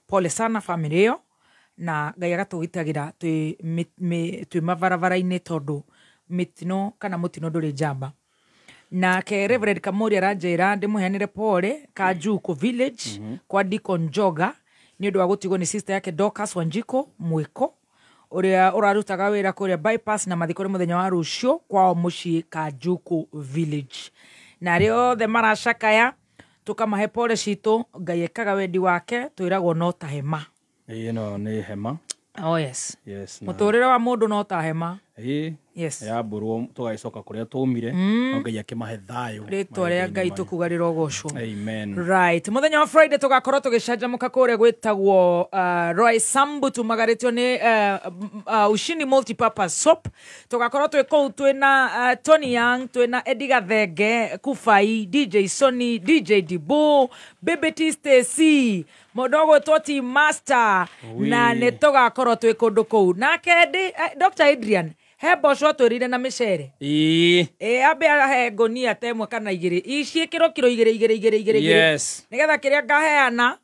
pole sana family ĩyo, na Ngai agatũgitagĩra twĩ mabarabara-inĩ tondũ mĩtino kana mũtino ndũrĩ njamba. Nake Reverend Kamori aranjĩra ndĩmũheanĩre pole Kajuko Village kwa Deacon Njoga nĩ ũndũ wa gũtigwo nĩ sister yake Dorcas Wanjiko Mwĩko ũrĩa ũrarutaga wĩra kũrĩa bypass, na mathiko nĩ mũthenya wa rũciũ kwao mũciĩ Kajuko Village. Na arĩa othe maracakaya tũkamahe pole citũ, Ngai ekaga wendi wake, twĩragwo no ta hema. Ĩno nĩ hema. Oh yes. Yes. Mũtũrĩre wa mũndũ no ta hema. Yes. Yambũrwo tũgagĩcoka kũrĩa tũmire, no Ngai akĩmahe thayũ. Rĩtwa rĩa Ngai tũkuga rĩrogocwo. Amen. Right. Mũthenya wa Friday tũgakorwo tũgĩcanjamũka kũrĩa gwĩtagwo Roy Sambu, tumagarĩtio nĩ Ushindi Multipurpose Soap. Tũgakorwo twĩ kũu twĩna Tony Young, twĩna Eddie Gathenge, Kufai, DJ Sony, DJ Dibu, Baby T Stacy, mũndũ ũgwĩtwo T Master, na nĩ tũgakorwo twĩ kũndũ kũu. Nake Dr. Adrian he mboco atwĩrire na mĩcere. Ĩ ambe ahe ngũnia ta ĩmwe kana igĩrĩ, iciĩkĩrwo kiro igĩrĩ igĩrĩ igĩrĩ igĩrĩ. Yes. Nĩgetha kĩrĩa ngaheana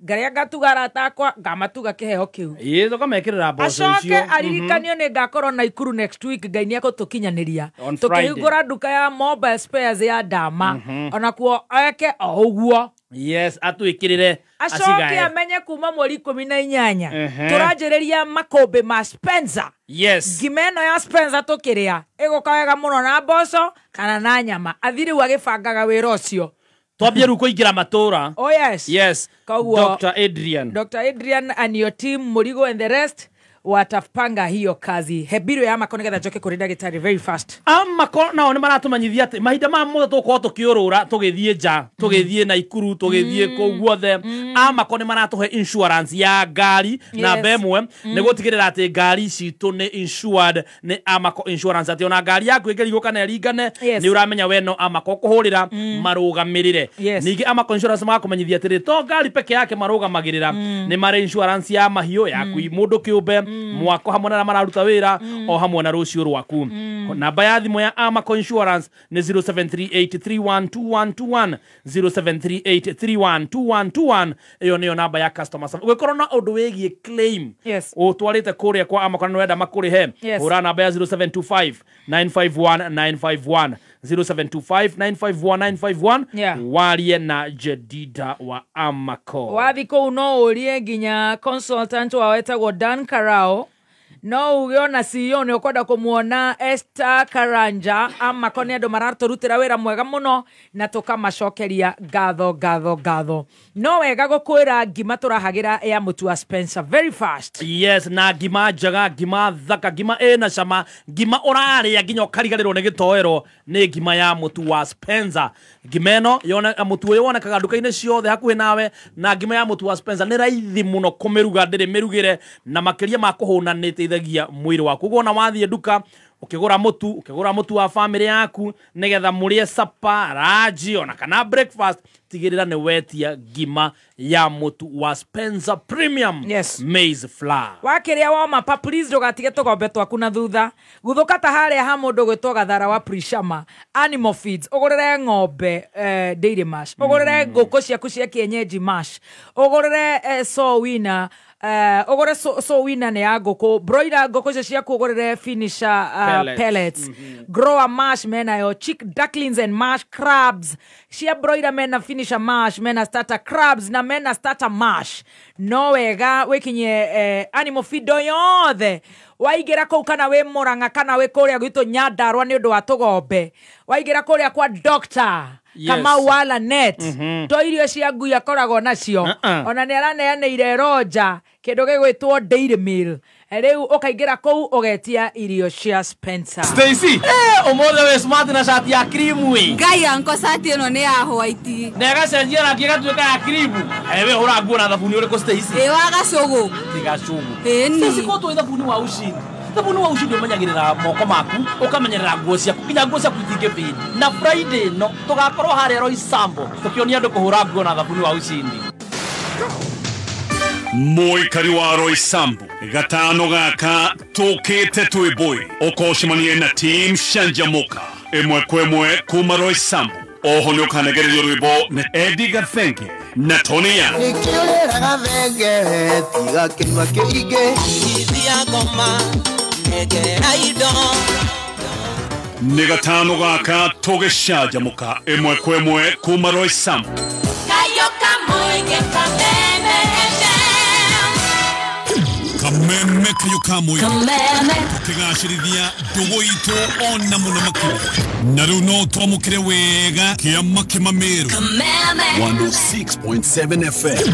ngarĩa ngatuga arata akwa ngamatuga kĩheo kĩu. Ĩ tũkamekĩrĩra mboco icio. Acoke aririkanio nĩ ngakorwo Naikuru next week, Ngai nĩ egũtũkinyanĩria. Tũkĩhingũra nduka ya mobile spares ya Dama, onakuo eke o ũguo. Yes, atwĩkĩrĩre acoke amenye kuma mweri 18 tũranjĩrĩria makũmbĩ ma Spencer. Yes. Ngima ĩno ya Spencer tũkĩrĩa ĩgũka wega mũno na mboco kana na nyama. Athi rĩu agĩbangaga wĩra ũcio. Twambie rĩu kũingĩra matũra. Oh yes. Yes. Koguo Dr. Adrian. Dr. Adrian and your team Murigo and the rest watapanga hiyo kazi. Hebiro ya Amako nĩgetha njoke kũrĩ ndagĩtarĩ very fast. Amako nao nĩ maratũmenyithia atĩ mahinda ma mothe tũgũkorwo tũkĩũrũra tũgĩthiĩ nja, tũgĩthiĩ Naikuru, tũgĩthiĩ kũu guothe. Amako nĩ maratũhe insurance ya ngari namba ĩmwe nĩ gũtigĩrĩra atĩ ngari citũ nĩ insured nĩ Amako Insurance, atĩ ona ngari yaku ĩngĩrigwo kana ĩringane nĩ ũramenya we no Amako kũhũrĩra marũgamĩrĩre. Ningĩ Amako Insurance magakũmenyithia atĩrĩ to ngari peke yake marũgamagĩrĩra, nĩ marĩ insurance ya mahiũ yaku mũndũ kĩũmbe, mwako hamwe na mararuta wĩra o hamwe na rũciũ rwaku. Namba ya thimũ ya Amako Insurance nĩ 0738312121, 0738312121. Ĩyo nĩyo namba ya customer service. Ũngĩkorwo na ũndũ wĩgiĩ claim ũtwarĩte kũrĩa kwa Amako na nĩwenda makũrĩhe, hũra namba ya 0725 951 951, 0725 951 951, warie na Jedida wa Amako. Wathi kũu no ũrie nginya consultant wao etagwo Dan Karao, no uge ona CEO nĩ ũkwenda kũmuona Esther Karanja. Amako nĩ andũ maratũrutĩra wĩra mwega mũno na tũkamacokeria ngatho ngatho ngatho. No wega gũkwĩra ngima tũrahagĩra ya mũtu wa Spencer very fast. Yes, na ngima njega, ngima thaka, ngima ĩna cama, ngima ũrarĩa nginya ũkariganĩrwo nĩ gĩtoero nĩ ngima ya mũtu wa Spencer. Ngima ĩno mũtu ũyũ wonekaga nduka-inĩ ciothe hakuhĩ nawe, na ngima ya mũtu wa Spencer nĩ raithi mũno kũmĩruga, ndĩrĩ mĩrugĩre, na makĩria ma kũhũna nĩ ĩteithagia mwĩrĩ waku. Ũguo ona wathiĩ nduka ũkĩgũra mũtu, ũkĩgũra mũtu wa family yaku nĩgetha mũrĩe sapa, ranji ona kana breakfast, Tigĩrĩra nĩ wetia ngima ya mũtu wa Spencer Premium Maize Flour. Wakĩrĩa woma pa, please ndũgatige tũgombe twaku na thutha. Guthũka ta harĩa ha mũndũ gwĩtwo Gathara wa Prishama Animal Feeds, ũgũrĩre ng'ombe dairy mash, ũgũrĩre ngũkũ ciaku cia kienyeji mash, ũgũrĩre sowina, ũgũre sowina nĩ ya ngũkũ, broiler ngũkũ icio ciaku ũgũrĩre finisher pellets. Grower mash menayo, chick ducklings and mash crabs cia broiler mena finisher mash, mena starter crabs na mena starter mash. No wega wĩkinye animal feed yothe waigĩra kũu, kana wĩ Mũrang'a kana wĩ kũrĩa gwitũ Nyandarua nĩ ũndũ wa tũgombe, waigĩra kũrĩa kwa Doctor Kamau wa Lanet, to irio cia ngui akoragwo nacio. Ona nĩ araneanĩire Roger kĩndũ gĩgwĩtwo dairy meal. Rĩu ũkaingĩra kũu ũgetia irio cia Spencer. Stacy, ũmũthĩ wĩ smart na cati ya cream ĩ. Ngai anko, cati ĩno nĩ ya white. Na ĩgacenjia rangi ĩgatuĩka ya cream. We ũhũra nguo na thabuni ũrĩkũ, Stacy? Ĩ wa gacũgũ. Ti gacũgũ. Ĩni. Stacy, ko twĩ thabuni wa Ushindi. Thabuni wa Ushindi ũmenyagĩrĩra moko maku, ũkamenyerera nguo ciaku, nginya nguo ciaku itingĩbĩndi. Na Friday no tũgakorwo harĩa Roysambu tũkĩonia andũ kũhũra nguo na thabuni wa Ushindi. Mũikari wa Roysambu gatano gaka tũkĩte twĩ mbũi ũkocemanie na team Canjamuka ĩmwe kwa ĩmwe kuma Roysambu. Oho nĩ ũkanegererio rwĩmbo na Eddie Gathenge na Tony Young. Nĩkĩũrĩra Gathenge tiga kĩnyua kĩingĩ ithia ngoma negera indo. Nĩ gatano gaka tũgĩcanjamũka ĩmwe kwa ĩmwe kuma Roysambu. Kayoka mũingĩ kameme. Kameme kayo kamwe tukigacĩrithia ndũgũ itũ ona mũno makĩria. Na rĩu no twamũkĩre wega kĩama kĩmamĩrũ 106.7 FM.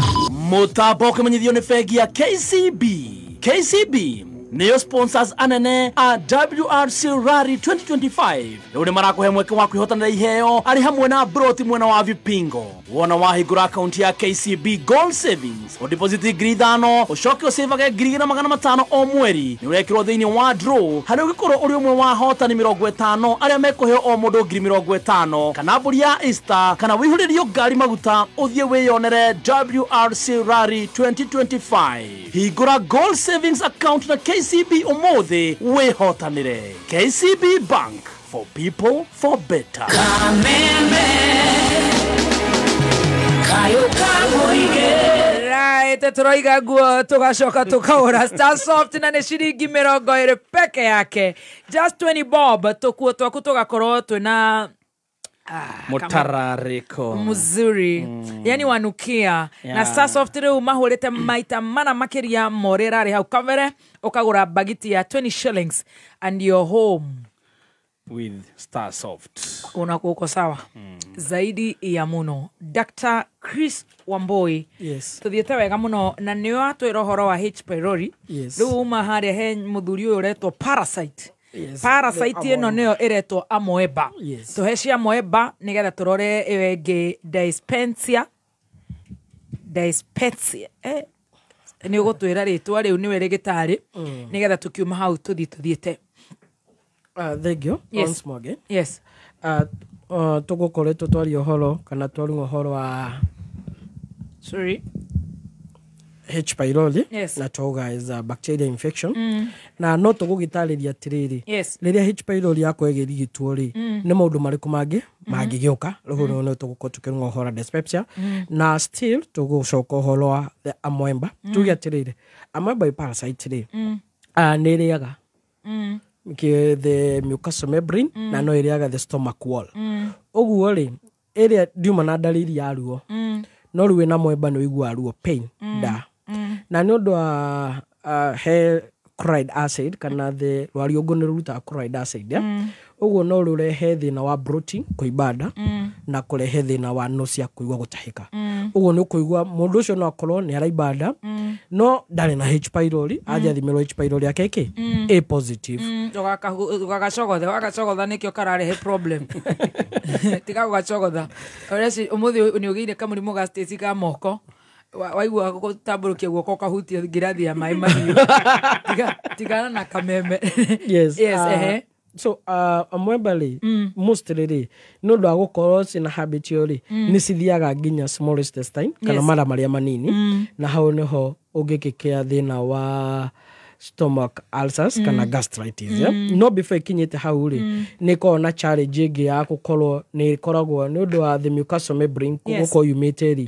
Mũtambo ũkĩmenyithio nĩ bengi ya KCB. KCB nĩyo sponsors anene a WRC Rally 2025. Rĩu nĩ marakũhe mweke wa kwĩhotanĩra iheo arĩ hamwe na broti mwena wa Vipingo. Wona wahingũra akaunti ya KCB Gold Savings, ũdeposit 5,000 ũcoke ũcĩvage 2,500 o mweri. Nĩ ũrekĩrwo thĩinĩ wa draw harĩa ũngĩkorwo ũrĩ ũmwe wa ahotani 50 arĩa mekũheo o mũndũ 50,000 kana mbũri ya Easter kana wĩihũrĩrio ngari maguta ũthiĩ wĩyonere WRC Rally 2025. Hingũra Gold Savings account na KCB ũmũthĩ wĩhotanĩre. KCB Bank, for people for better. Kameme Right, turoiga nguo tugacoka tukaura Starsoft na nĩ ciringi 20 peke yake, just 20 bob. Tũkuo twaku tũgakorwo twĩna mutarariko mzuri, yani wanukia. Na Starsoft rĩu mahũrĩte maita mana makĩria morĩ rarĩ hau kabere, ũkagũra bagiti ya 20 shillings and your home with Starsoft. Unakuwa uko sawa zaidi ya muno. Dr. Chris Wambui. Yes. Tuthiĩte wega mũno na nĩ watwĩra ũhoro wa H pylori. Yes. Rĩu uma harĩa he mũthuri ũyũ ũretwo parasite. Yes. Parasite ĩno nĩyo ĩretwo amoeba. Yes. Tũhe cia amoeba nĩgetha tũrore ĩyo ĩngĩ dyspepsia. Dyspepsia. Nĩ ũgũtwĩra rĩtwa rĩu nĩwe rĩgĩtarĩ nĩgetha tũkiuma hau tũthiĩ tũthiĩte. Thank you. Yes. Once more again. Yes. Tũgũkoretwo twaria ũhoro kana twarunga ũhoro wa sorry H pylori. Yes. Na twauga is a bacteria infection. Na no tũgũgĩtarĩria atĩrĩrĩ, Yes. rĩrĩa H pylori yakwa ĩgĩrigitwo rĩ, nĩ maũndũ marĩkũ mangĩ mangĩgĩũka. Rĩu no tũgũkorwo tũkĩrunga ũhoro wa dyspepsia na still tũgũcoka ũhoro wa the amoeba. Tuge atĩrĩrĩ, amoeba ĩ parasite rĩ, nĩ ĩrĩaga the mucosal membrane na no ĩrĩaga the stomach wall. Ũguo rĩ, ĩrĩa ndiuma na ndariri ya ruo, no rĩu wĩna amoeba nĩ ũiguaga ruo, pain nda. Na nĩ ũndũ wa he chloride acid kana the rwariũngũ nĩ rũrutaga chloride acid, ũguo no rũrehe thĩna wa bloating, kũimba nda, na kũrehe thĩna wa nausea, kũigua gũtahĩka. Ũguo nĩ ũkũigua mũndũ ũcio no akorwo nĩ araimba nda no ndarĩ na H pylori, athiĩ athimĩrwo H pylori yake ĩkĩ A positive. Ndũgagacogothe, wagacogotha nĩkĩo kararehe problem. Tiga gũgacogotha. Ũreci ũmũthĩ nĩ ũgĩire kamũrimũ ga Stacy ka moko. Waigua gũtambũrũkia guoko ũkahutia ngirathi ya maĩ mahiũ. Tigana na kameme. Yes. Yes, ehe. So amoeba rĩ, mostly rĩ, nĩ ũndũ wa gũkorwo cina habit ĩyo rĩ, nĩ cithiaga nginya small intestine kana mara marĩa manini, na hau nĩho ũngĩkĩkĩa thĩna wa stomach ulcers kana gastritis, yeah? No before ikinyĩte hau rĩ, nĩ ĩkoragwo na challenge ĩngĩ ya gũkorwo nĩ ĩkoragwo nĩ ũndũ wa the mucosal membrane gũkorwo yumĩte rĩ.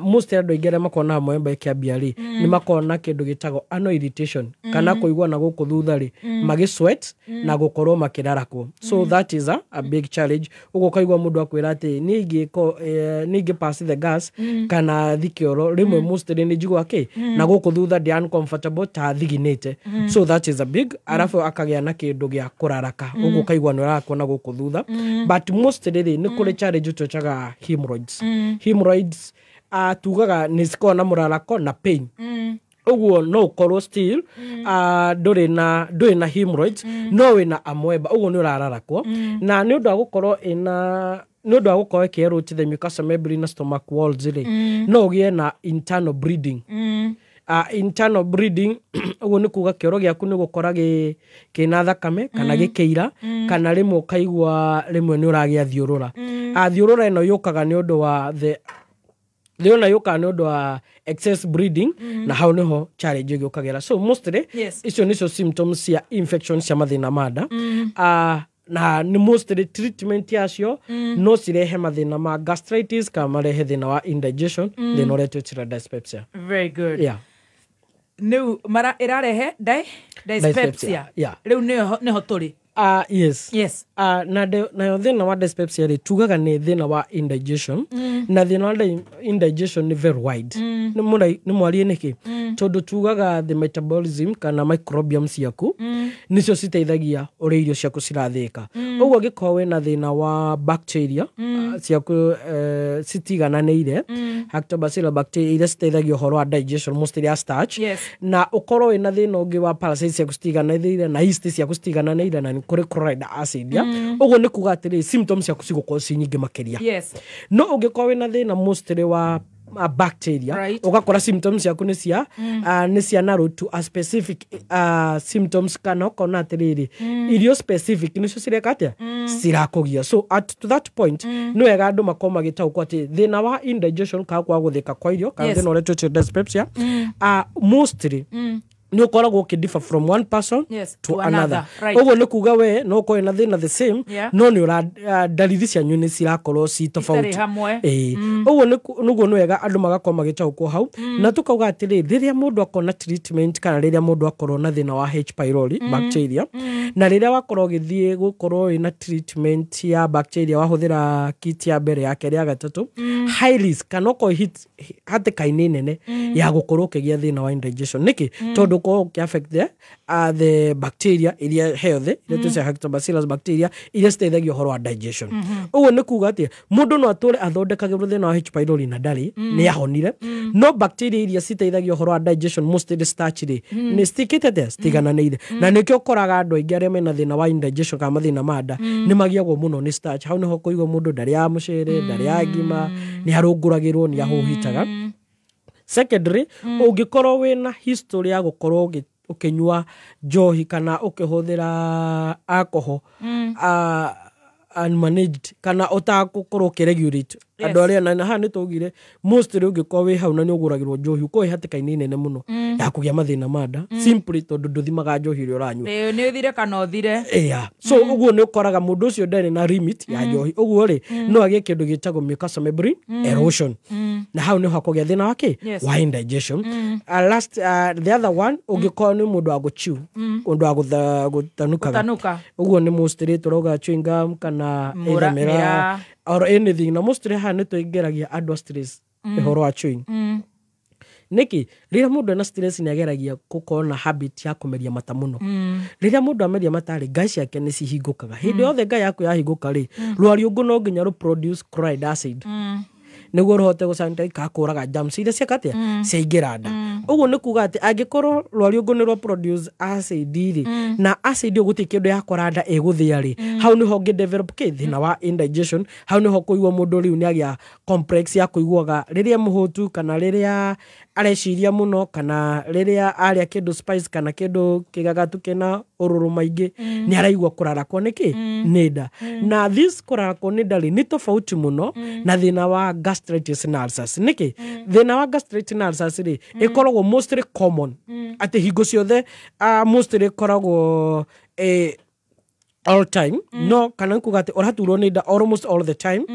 Most andũ aingĩ arĩa makoragwo na amoeba ĩkĩambia rĩ, nĩ makoragwo na kĩndũ gĩtagwo anal irritation kana kũigua na gũkũ thutha rĩ, magĩ sweat na gũkorwo makĩrarakwo. So that is a big challenge. Ũguo ũkaigua mũndũ akwĩra atĩ niĩ ingĩ pass the gas kana thi kĩoro rĩmwe, mostly nĩ njiguaga kĩ na gũkũ thutha ndĩ uncomfortable ta thiginĩte. So that is a big, arabu akagĩa na kĩndũ gĩa kũraraka, ũguo ũkaigua nĩ ũrarakwo na gũkũ thutha. But mostly rĩ, nĩ kũrĩ challenge twĩtaga hemorrhoids. Hemorrhoids, tugaga nĩ cikoragwo na mũrarako na pain. Ũguo no ũkorwo still ndũrĩ na hemorrhoids, no wĩna amoeba, ũguo nĩ ũrararakwo. Na nĩ ũndũ wa gũkorwo ĩna nĩ ũndũ wa gũkorwo ĩkĩerode the mucosal membrane na stomach walls rĩ, no ũgĩe na internal bleeding. Internal bleeding, ũguo nĩ kuga kĩoro gĩaku nĩ gũkora kĩna thakame kana gĩkĩira, kana rĩmwe ũkaigua rĩmwe nĩ ũragĩa thiũrũra. Thiũrũra ĩno yũkaga nĩ ũndũ wa the thiũrũra yũkaga nĩ ũndũ wa excess bleeding, na hau nĩho challenge ĩgĩũkagĩra. So mostly icio nĩcio symptoms cia infection cia mathĩna ma nda. Na nĩ mostly treatment yacio no cirehe mathĩna ma gastritis kana marehe thĩna wa indigestion, thĩna ũrĩa twĩtĩra dyspepsia. Very good. Rĩu mara ĩrarehe dyspepsia. Yeah. Rĩu nĩho tũrĩ. Yes. Na nayo thĩna wa dyspepsia rĩ, tugaga nĩ thĩna wa indigestion. Na thĩna wa indigestion nĩ very wide. Nĩ mwarie nĩkĩ? Tondũ tugaga the metabolism kana microbiome ciaku nĩcio citeithagia ũrĩa irio ciaku cirathĩĩka. Ũguo angĩkorwo wĩna thĩna wa bacteria ciaku citigananĩire, lactobacillus bacteria iria citeithagia ũhoro wa digestion, mostly ya starch, na ũkorwo wĩna thĩna ũngĩ wa parasites ciaku citigananĩire na yeast ciaku citigananĩire, na nĩ kũrĩ chloride acid ya ũguo nĩ kuga atĩrĩ, symptoms ciaku cigũkorwo ci nyingĩ makĩria. No ũngĩkorwo wĩna thĩna mostly wa bacteria, ũgakora symptoms ciaku nĩ cia nĩ cia narrow to a specific symptoms, kana ũkona atĩrĩrĩ, irio specific nĩcio cireka atĩa, cirakũgia. So at to that point, nĩ wega andũ makorwo magĩtaũkwo atĩ thĩna wa indigestion kana kwaga gũthĩka kwa irio kana thĩna ũrĩa twĩtĩte dyspepsia, mostly nĩ ũkoragwo ũkĩ from one person to to another. another. Right. Ũguo nĩ kuga we no ũkorwo na thĩna the same, no nĩ ũra ndariri cianyu nĩ cirakorwo ci tofauti. Hamwe. Ĩĩ. Ũguo nĩguo nĩ wega andũ magakorwo magĩtaũkwo hau. Na tũkauga atĩrĩ, rĩrĩa mũndũ akona treatment kana rĩrĩa mũndũ akorwo na thĩna wa H pylori bacteria, na rĩrĩa wakorwo ũgĩthiĩ gũkorwo wĩna treatment ya bacteria, wahũthĩra kit ya mbere, ya kerĩ, ya gatatũ, high risk kana ũkorwo hatĩka-inĩ nene ya gũkorwo ũkĩgĩa thĩna wa indigestion. Nĩkĩ? Tondũ ũkorwo ũkĩ affect the bacteria iria healthy, iria twĩcaga lactobacillus bacteria iria citeithagia ũhoro wa digestion. Ũguo nĩ kuga atĩ mũndũ no atũre athondekagĩrwo thĩna wa H pylori na ndarĩ nĩ ahonire, no bacteria iria citeithagia ũhoro wa digestion, mostly starch rĩ, nĩ citikĩte atĩa, citigananĩire. Na nĩkĩo ũkoraga andũ aingĩ arĩa mena thĩna wa indigestion kana mathĩna ma nda nĩ magiagwo mũno nĩ starch. Hau nĩho kũigua mũndũ ndarĩaga mũcere, ndarĩaga ngima, nĩ arũngũragĩrwo, nĩ ahũhitaga. Secondary, ũngĩkorwo wĩna history ya gũkorwo ũkĩnyua njohi kana ũkĩhũthĩra alcohol unmanaged kana ũtagũkorwo ũkĩregulate, andũ arĩa na haha nĩ twaugire mostly ũngĩkorwo wĩ hau na nĩ ũgũragĩrwo njohi, ũkorwo wĩ hatĩka-inĩ nene mũno ya kũgĩa mathĩna ma nda, simply tondũ ndũthimaga njohi ĩrĩa ũranyua. Ĩĩ, nĩ ũthire kana ũthire. Yeah. So ũguo nĩ ũkoraga mũndũ ũcio ndarĩ na limit ya njohi, ũguo rĩ, no agĩe kĩndũ gĩtagwo mucosal membrane erosion, na hau nĩho akũgĩa thĩna wa kĩ? Wa indigestion. Last, the other one, ũngĩkorwo nĩ mũndũ wa gũchew, ũndũ wa gũtanukaga. Gũtanuka. Ũguo nĩ mostly tũrauga chewing gum kana either mĩraa. Mĩraa or anything. Na mostly haha nĩ tũingĩragia andũ a stress ũhoro wa chewing. Nĩkĩ? Rĩrĩa mũndũ ena stress nĩ ageragia gũkorwo na habit ya kũmeria mata mũno. Rĩrĩa mũndũ ameria mata rĩ, ngai ciake nĩ cihingũkaga. Hĩndĩ yothe ngai yaku yahingũka rĩ, rwariũngũ no nginya rũ produce chloride acid nĩguo rũhote gũsanitize kana kũraga germs iria cieka atĩa, ciaingĩra nda. Ũguo nĩ kuga atĩ angĩkorwo rwariũngũ nĩ rwa produce acid rĩ, na acid ĩyo gũtirĩ kĩndũ yakora nda ĩgũthĩa rĩ, hau nĩho ũngĩ develop kĩ thĩna wa indigestion. Hau nĩho kũigua mũndũ rĩu nĩ agĩa complex ya kũiguaga rĩrĩa mũhũtu, kana rĩrĩa areciria mũno, kana rĩrĩa arĩa kĩndũ spice kana kĩndũ kĩgagatu kĩna ũrũrũ maingĩ, nĩ araigua kũrarakwo nĩ kĩ nĩ nda. Na this kũrarakwo nĩ nda rĩ, nĩ tofauti mũno na thĩna wa gastritis na ulcers. Nĩkĩ thĩna wa gastritis na ulcers rĩ ĩkoragwo mostly common, atĩ hingo ciothe, mostly ĩkoragwo all time, no kana nĩ kuga atĩ ũraturwo nĩ nda almost all the time.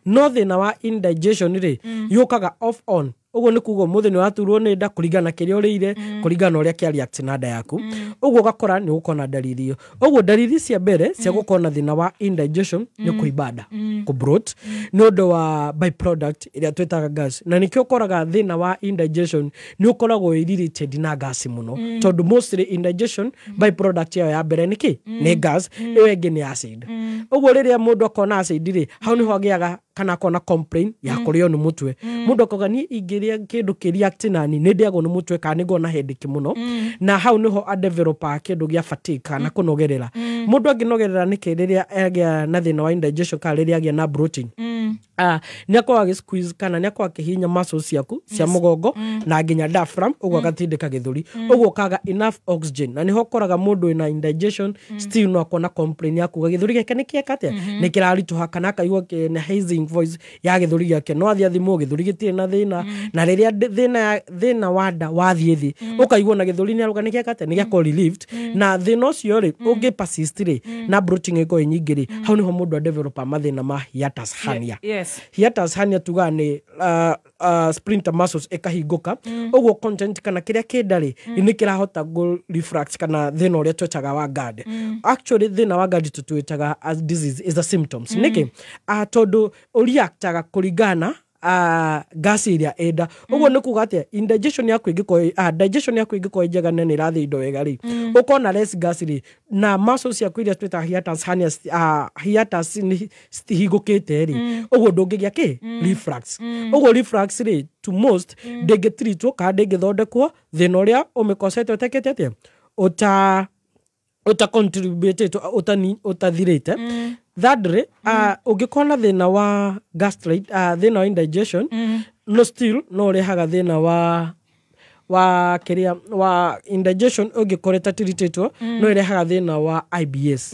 No thĩna wa indigestion rĩ, yũkaga off on. Ũguo nĩ kuga ũmũthĩ nĩ ũraturwo nĩ nda kũringana na kĩrĩa ũrĩire, kũringana na ũrĩa kĩa react na nda yaku. Ũguo ũgakora nĩ ũgũkorwo na ndariri ĩyo. Ũguo ndariri cia mbere cia gũkorwo na thĩna wa indigestion nĩ kũimba nda, kũ-bloat, nĩ ũndũ wa byproduct ĩrĩa twĩtaga gas. Na nĩkĩo ũkoraga thĩna wa indigestion nĩ ũkoragwo wĩ related na gas mũno, tondũ mostly indigestion byproduct yayo ya mbere nĩ kĩ? Nĩ gas. Ĩyo ĩngĩ nĩ acid. Ũguo rĩrĩa mũndũ akona acid rĩ, hau nĩho agĩaga kana akona complain ya kũrĩo nĩ mũtwe. Mũndũ akauga, niĩ ingĩrĩa kĩndũ kĩ-react nani nĩ ndĩagwo nĩ mũtwe, kana nĩ ngona headache mũno. Na hau nĩho adevelopaga kĩndũ gĩa fatigue kana kũnogerera. Mũndũ angĩnogerera nĩkĩ rĩrĩa agĩa na thĩna wa indigestion kana rĩrĩa agĩa na bloating? Nĩ akoragwo agĩ squeeze kana nĩ akoragwo akĩhihinya muscles ciaku cia mũgongo na nginya diaphragm, ũguo agatindĩka gĩthũri, ũguo ũkaga enough oxygen. Na nĩho ũkoraga mũndũ wĩna indigestion still no akona complain ya kuga gĩthũri gĩake nĩ kĩeka atĩa, nĩ kĩraritũha, kana akaigua na hazing voice ya gĩthũri gĩake, no athiĩ athimwo gĩthũri gĩtirĩ na thĩna. Na rĩrĩa thĩna wa nda wathiĩ thĩ, ũkaigua na gĩthũri nĩ aruga nĩ gĩeka atĩa, nĩ gĩakorwo relieved. Na thĩna ũcio rĩ, ũngĩ persist rĩ, na bloating ĩkorwo ĩ nyingĩ rĩ, hau nĩho mũndũ adevelopa mathĩna ma hiatus hernia. Hiatus hernia tugaga nĩ sphincter muscles ĩkahingũka, ũguo content kana kĩrĩa kĩ nda rĩ, nĩ kĩrahota gũ reflux, kana thĩna ũrĩa twĩtaga wa GERD. Actually thĩna wa GERD tũtwĩtaga as disease is a symptoms. Nĩkĩ? Tondũ ũreactaga kũringana gas ĩrĩa ĩ nda. Ũguo nĩ kuga atĩa? Indigestion yaku ĩngĩkorwo digestion yaku ĩngĩkorwo ĩ njega na nĩ ĩrathĩa indo wega rĩ, ũkona less gas rĩ, na muscles ciaku iria twĩtaga hiatus hernia, hiatus nĩ citihingũkĩte rĩ, ũguo ndũngĩgĩa kĩ reflux. Ũguo reflux rĩ, to most ndĩngĩtreatwo kana ndĩngĩthondekwo thĩna ũrĩa ũmĩkosete ũtekĩte atĩa, ũta contributed ũtathirĩte. Thirdly, ũngĩkorwo na thĩna wa gastrite, thĩna wa indigestion, no still no ũrehaga thĩna wa kĩrĩa wa indigestion ũngĩkorwo ĩtatreatĩtwo, no ĩrehaga thĩna wa IBS.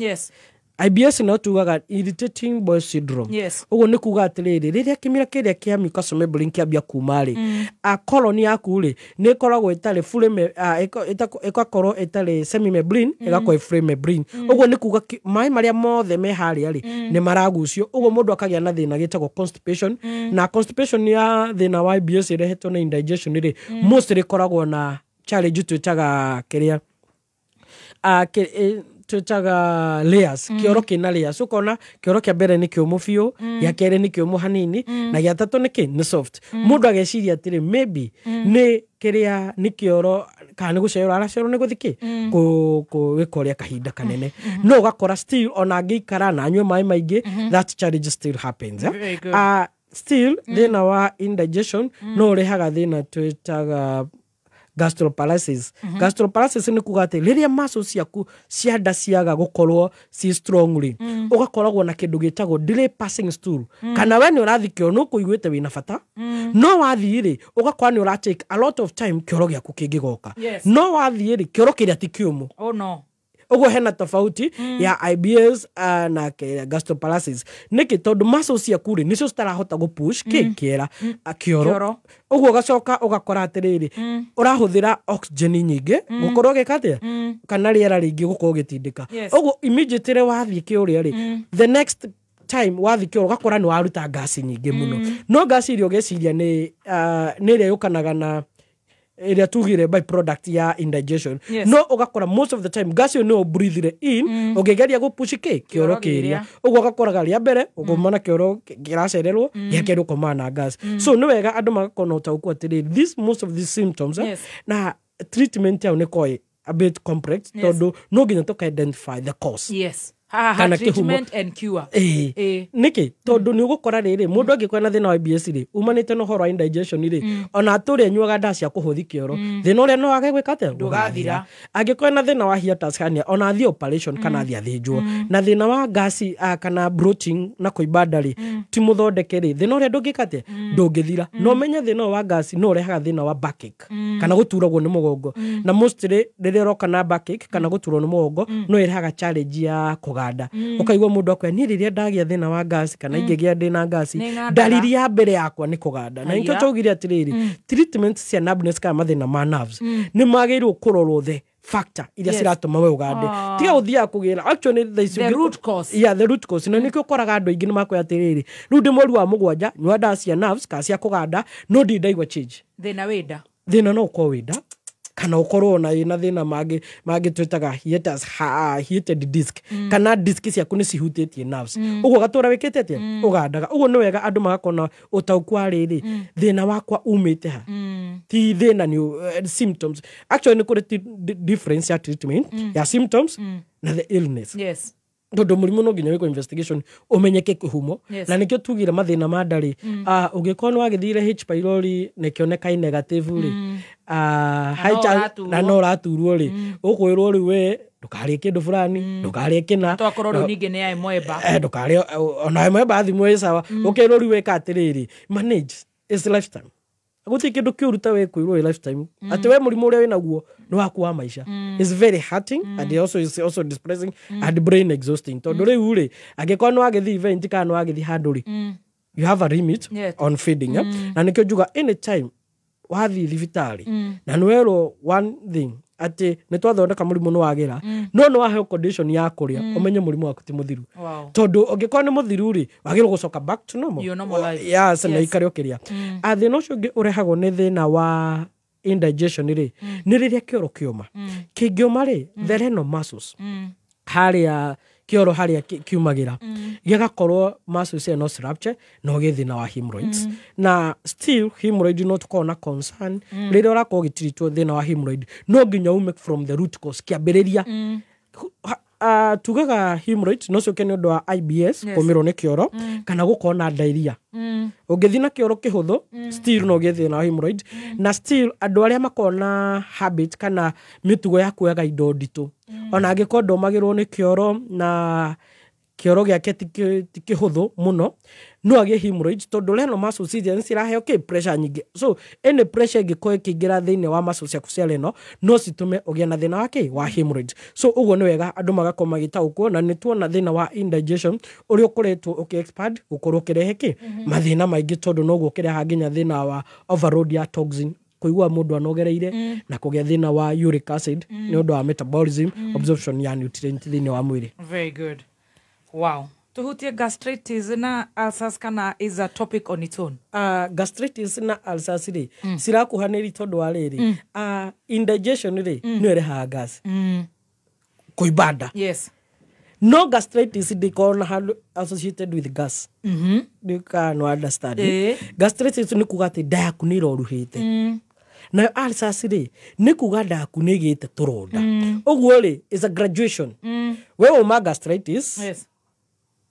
IBS no tugaga irritating bowel syndrome. Ũguo nĩ kuga atĩrĩrĩ, rĩrĩa kĩmira kĩrĩa kĩa mucosal membrane kĩambia kuma rĩ, colon yaku rĩ, nĩ ĩkoragwo ĩtarĩ fully ĩgakorwo ĩtarĩ semi membrane, ĩgakorwo ĩ fully membrane. Ũguo nĩ kuga maĩ marĩa mothe me harĩa rĩ, nĩ maragucio. Ũguo mũndũ akagĩa na thĩna gĩtagwo constipation. Na constipation ya thĩna wa IBS ĩrehetwo nĩ indigestion rĩ, mostly ĩkoragwo na challenge twĩtaga kĩrĩa twĩtaga layers. Kĩoro kĩna layers. Ũkona kĩoro kĩa mbere nĩ kĩũmũ biũ, gĩa kerĩ nĩ kĩũmũ hanini, na gĩa tatũ nĩ kĩ nĩ soft. Mũndũ ageciria atĩrĩ, maybe nĩ kĩrĩa nĩ kĩoro kana nĩ gũcererwo aracererwo nĩ gũthiĩ kĩ gwĩka ũrĩa kahinda kanene. No ũgakora still ona angĩikara na anyue maĩ maingĩ, that challenge still happens, eh? Very good. Still thĩna wa indigestion no ũrehaga thĩna twĩtaga gastroparesis. Gastroparesis nĩ kuga atĩ rĩrĩa muscles ciaku cia nda ciaga gũkorwo ci strong rĩ, ũgakoragwo na kĩndũ gĩtagwo delay passing stool. Kana we nĩ ũrathiĩ kĩoro, nĩ ũkũiguĩte wĩna bata, no wathiĩ rĩ, ũgakora nĩ ũra take a lot of time kĩoro gĩaku kĩngĩgoka. No wathiĩ rĩ, kĩoro kĩrĩa ti kĩũmũ. Oh no. Ũguo hena tofauti ya IBS na gastroparesis. Nĩkĩ? Tondũ muscles ciaku rĩ, nĩcio citarahota gũ push kĩ kĩera, kĩoro. Kĩoro. Ũguo ũgacoka ũgakora atĩrĩrĩ, ũrahũthĩra oxygen nyingĩ gũkorwo ũgĩka atĩa, kana rĩera rĩingĩ gũkorwo ũgĩtindĩka. Ũguo immediately wathiĩ kĩũrĩa rĩ, the next time wathiĩ kĩoro ũgakora nĩ waruta ngasi nyingĩ mũno. No ngasi iria ũgeciria nĩ ĩrĩa yũkanaga na ĩrĩa tugire by product ya indigestion. No ũgakora most of the time gas ĩyo nĩyo breathe in ũngĩgeria gũpush kĩ kĩoro kĩoro kĩrĩa. Kĩrĩa. Ũguo ũgakoraga rĩa mbere ũkoma na kĩoro kĩracererwo, gĩa kerĩ ũkomaga na gas. So nĩ wega andũ magakorwo na ũtaũku atĩrĩrĩ, this most of these symptoms, na treatment yao nĩ koĩ a bit complex, tondũ no nginya tũka identify the cause. Yes, Haha treatment and cure. Ĩĩ, nĩkĩ? Tondũ nĩ ũgũkora rĩrĩ, mũndũ angĩkorwo na thĩna wa IBS rĩ, umanĩte na ũhoro wa indigestion rĩ, ona atũrĩ anyuaga ndawa cia kũhũthi kĩoro, thĩna ũrĩa no wage gwĩka atĩa? Ndũgathira. Angĩkorwo na thĩna wa hiatus hernia, ona athiĩ operation kana athiĩ athĩnjwo, na thĩna wa ngasi kana bloating na kũimba nda rĩ, ti mũthondeke rĩ, thĩna ũrĩa ndũngĩka atĩa? Ndũngĩthira. Na ũmenye thĩna ũyũ wa ngasi no ũrehaga thĩna wa backache kana gũturagwo nĩ mũgongo, na mostly rĩrĩa ũroka na backache kana gũturwo nĩ mũgongo, no ĩrehaga challenge ya kũganda. Ũkaigua mũndũ akwĩra, niĩ rĩrĩa ndagĩa thĩna wa ngasi kana ingĩgĩa ndĩna ngasi, Nĩ ng'andaga. Ndariri ya mbere yakwa nĩ kũganda. Na nĩkĩo Aya. twaugire atĩrĩrĩ, treatment cia numbness kana mathĩna ma nerves nĩ magĩrĩirwo kũrorwo the factor iria ciratũma we ũgande, tiga gũthiaga kũgĩra actually thaa ici The root cause. Yeah, the root cause. Na nĩkĩo ũkoraga andũ aingĩ nĩ makwĩra atĩrĩrĩ, rĩu ndĩ mweri wa 7, nyua ndawa cia nerves kana cia kũganda, no ndirĩ ndaigua change. Thĩna wĩ nda. Thĩna no ũkorwo wĩ nda kana ũkorwo ona wĩna thĩna mangĩ mangĩ twĩtaga hiated disc, kana disc ciaku nĩ cihutĩtie nerves, ũguo ũgatũra wĩkĩte atĩa? Ũgandaga. Ũguo nĩ wega andũ magakorwo na ũtaũku wa rĩrĩ, thĩna wakwa umĩte ha, ti thĩna nĩ symptoms. Actually nĩ kũrĩ difference ya treatment ya symptoms na the illness, tondũ mũrimũ no nginya wĩkwo investigation ũmenyeke kĩhumo. Na nĩkĩo tugire mathĩna ma nda rĩ, ũngĩkorwo nĩ wagĩthire H pylori na ĩkĩoneka ĩ negative rĩ, Na no ũraturwo. Na no ũraturwo rĩ, ũkwĩrwo rĩu we ndũkarĩe kĩndũ fulani, ndũkarĩe kĩna. Tokorwo rĩu ningĩ nĩ ya mwemba. Ndũkarĩe ona ĩmwe bathimũ ĩ sawa. Ũkerwo rĩu wĩka atĩrĩrĩ, manage is lifetime, gũtirĩ kĩndũ kĩũru ta we kwĩrwo ĩ lifetime atĩ we mũrimũ ũrĩa wĩnaguo nĩ waku wa maica. Is very hurting and also is also depressing and brain exhausting, tondũ rĩu rĩ, angĩkorwo nĩ wagĩthiĩ event kana nĩ wagĩthiĩ handũ rĩ, you have a limit on feeding, eh? Na nĩkĩo njuga anytime wathiĩ thibitarĩ na nĩ werwo one thing atĩ nĩ twathondeka mũrimũ nĩ wagĩra, no nĩ waheo condition ya kũrĩa, ũmenye mũrimũ waku ti mũthiru, tondũ ũngĩkorwo nĩ mũthiru rĩ, wagĩrĩirwo gũcoka back to normal. Your normal life. Yes, na ikare ũkĩrĩa. Thĩna ũcio ũngĩ ũrehagwo nĩ thĩna wa indigestion rĩ, nĩ rĩrĩa kĩoro kĩoma. Kĩngĩũma rĩ, the renal muscles harĩa kĩoro harĩa kiumagĩra gĩgakorwo muscles ĩyo no rupture na ũgĩe thĩna wa hemorrhoids. Na still hemorrhoid no tũkorwo na concern. Rĩrĩa ũrakorwo ũgĩtiritwo thĩna wa hemorrhoid, no nginya ume from the root cause, kĩambĩrĩria. Tugaga hemorrhoid no ciũke nĩ ũndũ wa IBS, kũmĩrwo nĩ kĩoro, kana gũkorwo na diarrhea. Ũngĩthiĩ na kĩoro kĩhũthũ, still no ũgĩe thĩna wa hemorrhoid. Na still andũ arĩa makoragwo na habit kana mĩtugo ya kuoyaga indo nditũ, ona angĩkorwo ndomagĩrwo nĩ kĩoro na kĩoro gĩake ti kĩhũthũ mũno, no agĩe hemorrhoids, tondũ renal muscles iria nĩ ciraheo kĩ pressure nyingĩ. So any pressure ĩngĩkorwo ĩkĩingĩra thĩinĩ wa muscles ciaku cia renal, no citũme ũgĩe na thĩna wa kĩ wa hemorrhoids. So ũguo nĩ wega andũ magakorwo magĩtaũkwo, na nĩ tuona thĩna wa indigestion ũrĩa ũkoretwo ũkĩ expand gũkorwo ũkĩrehe kĩ mathĩna maingĩ, tondũ noguo ũkĩreha nginya thĩna wa overload ya toxin, kũigua mũndũ anogereire, na kũgĩa thĩna wa uric acid nĩ ũndũ wa metabolism, absorption ya nutrient thĩinĩ wa mwĩrĩ. Very good. Wow, tuhutie gastritis na ulcers, kana is a topic on its own? Gastritis na ulcers rĩ, cirakuhanĩri tondũ wa rĩrĩ, indigestion rĩ, nĩyo ĩrehaga gas, kũimba nda. No gastritis ndĩkoragwo na handũ associated with gas. Ndĩkaga no understand. Gastritis nĩ kuga atĩ nda yaku nĩ ĩroruhĩte. Nayo ulcers rĩ, nĩ kuga nda yaku nĩ ĩgĩte tũronda. Ũguo rĩ, is a graduation. We uma gastritis,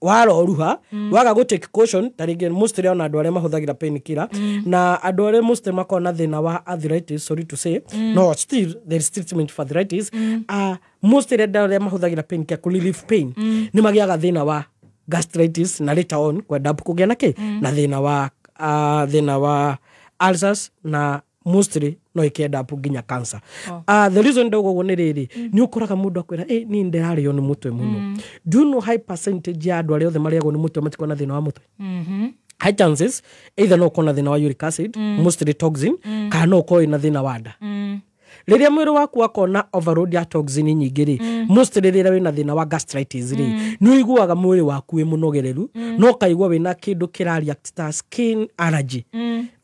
waroruha, waga gũ take caution, ta rĩngĩ mostly ona andũ arĩa mahũthagĩra painkiller, na andũ arĩa mostly makoragwo na thĩna wa arthritis, sorry to say, no still there is treatment for arthritis. Mostly andũ arĩa mahũthagĩra painkiller kũ relieve pain nĩ magĩaga thĩna wa gastritis na later on kwenda kũgĩa na kĩ na thĩna wa ulcers, na mostly no ĩkĩenda up nginya cancer. The reason ndauga ũguo nĩ rĩrĩ, nĩ ũkoraga mũndũ akwĩra, "Ĩ, niĩ ndĩrarĩo nĩ mũtwe mũno." Do you know high percentage ya andũ arĩa othe marĩagwo nĩ mũtwe matikoragwo na thĩna wa mũtwe? High chances either no ũkorwo na thĩna wa uric acid, mostly toxin, kana no ũkorwo wĩna thĩna wa nda. Rĩrĩa mwĩrĩ waku wakorwo na overload ya toxin nyingĩ rĩ, mostly rĩrĩa wĩna thĩna wa gastritis rĩ, nĩ ũiguaga mwĩrĩ waku wĩ mũnogereru, no ũkaigua wĩna kĩndũ kĩra react ta skin allergy.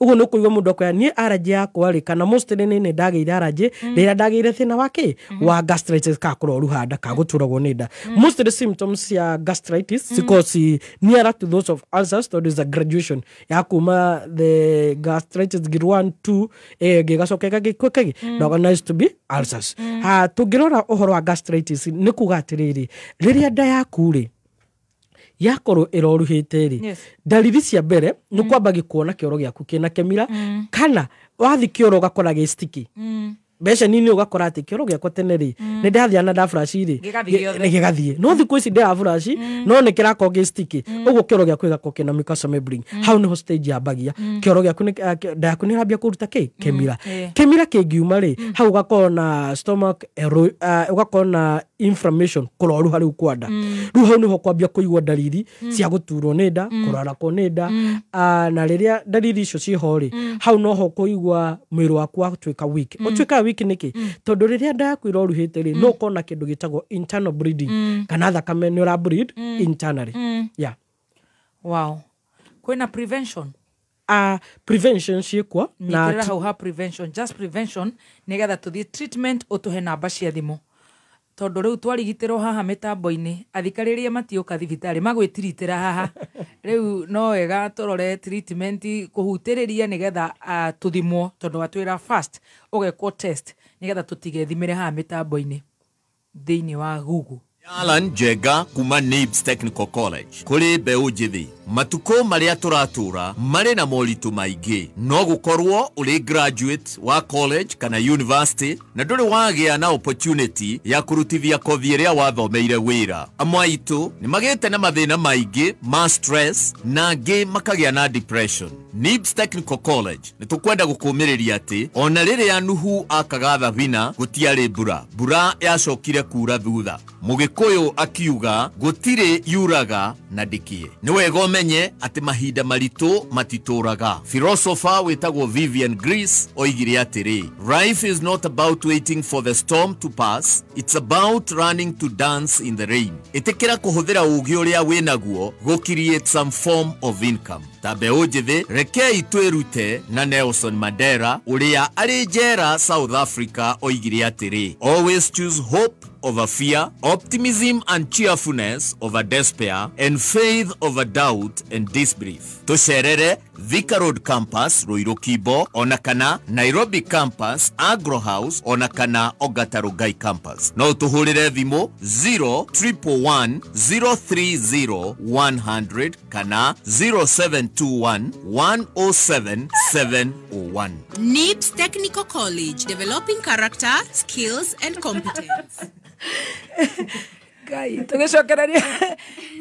Ũguo nĩ ũkũigua mũndũ akwĩra, "Niĩ allergy yakwa rĩ," kana mostly nĩ ndagĩire allergy rĩrĩa ndagĩire thĩna wa kĩ wa gastritis, ka kũroruha nda, ka gũturagwo nĩ nda. Mostly symptoms cia gastritis cikoragwo ci nearer to those of ulcers, tondũ is a graduation ya kuma the gastritis grade 1 2 ĩngĩ ĩgacoka ĩgagĩkwĩkagi na recognized to be ulcers. Ha tũngĩrora ũhoro wa gastritis nĩ kuga atĩrĩrĩ, rĩrĩa nda yaku rĩ yakorwo ĩroruhĩte rĩ, ndariri cia mbere nĩ kwambagia kuona kĩoro gĩaku kĩna kĩmira, kana wathi kĩoro ũgakora gĩ sticky. Mbeca nini ũgakora atĩ kĩoro gĩakwa tene rĩ nĩ ndathia na ndaburaci rĩ gĩgathiĩ, no thikũ ici ndĩraburaci no nĩ kĩrakorwo gĩ sticky, ũguo kĩoro gĩaku gĩgakorwo kĩna mucosal membrane. Hau nĩho stage yambagia, kĩoro gĩaku nda yaku nĩ ĩrambia kũruta kĩ kĩmira. Kĩmira kĩngiuma rĩ, hau ũgakorwo na stomach, ũgakorwo na inflammation, kũroruha rĩu kwa nda. Rĩu hau nĩho kwambia kũigua ndariri cia gũturwo nĩ nda, kũrarakwo nĩ nda, na rĩrĩa ndariri icio ciĩho rĩ, hau noho kũigua mwĩrĩ waku watuĩka weak. Ũtuĩkaga weak nĩkĩ? Tondũ rĩrĩa nda yaku ĩroruhĩte rĩ, no ũkorwo na kĩndũ gĩtagwo internal bleeding, kana thakame nĩ ũra bleed internally. Yeah. Wow. Kwĩna prevention? Prevention ciĩkuo. Nyitĩrĩra hau ha prevention, just prevention, nĩgetha tũthiĩ treatment, ũtũhe namba cia thimũ, tondũ rĩu twarigitĩrwo haha mĩtambo-inĩ athikarĩria matiũka thibitarĩ magwĩtiritĩra haha. Rĩu no wega tũrore treatment kũhutĩrĩria nĩgetha tũthimwo, tondũ watwĩra first ũgekwo test nĩgetha tũtigethimĩre haha mĩtambo-inĩ thĩinĩ wa Google. Alan Njega kuma Nibs Technical College kũrĩ mbeũ njĩthĩ, matukũ marĩa tũratũra marĩ na moritũ maingĩ. No gũkorwo ũrĩ graduate wa college kana university na ndũrĩ wagĩa na opportunity ya kũrutithia kothi ĩrĩa wathomeire wĩra. Amwe aitũ nĩ magĩte na mathĩna maingĩ ma stress na angĩ makagĩa na depression. Nibs Technical College nĩ tũkwenda gũkũmĩrĩria atĩ ona rĩrĩa Nuhu akaga thabina gũtiarĩ mbura, mbura yacokire kura thutha. Mũgĩkũyũ akiuga gũtirĩ yuraga na ndĩkĩe. Nĩ wega ũmenye atĩ mahinda maritũ matitũraga. Philosopher wĩtagwo Vivian Greece oigire atĩrĩ, life is not about waiting for the storm to pass, it's about learning to dance in the rain. Ĩtĩkĩra kũhũthĩra ũũgĩ ũrĩa wĩnaguo gũ create some form of income. Ta mbeũ njĩthĩ, rekei twĩrute na Nelson Mandela ũrĩa arĩ njera South Africa oigire atĩrĩ, always choose hope over fear, optimism and cheerfulness over despair, and faith over doubt and disbelief. Tũcerere Thika Road Campus, Ruiru Kibo, ona kana Nairobi Campus, Agro House, ona kana Ogata Rugai Campus. No tũhũrĩre thimũ 0111 030 100 kana 0721 107 701. NIBS Technical College, developing character, skills and competence. Ngai, tũgĩcokereria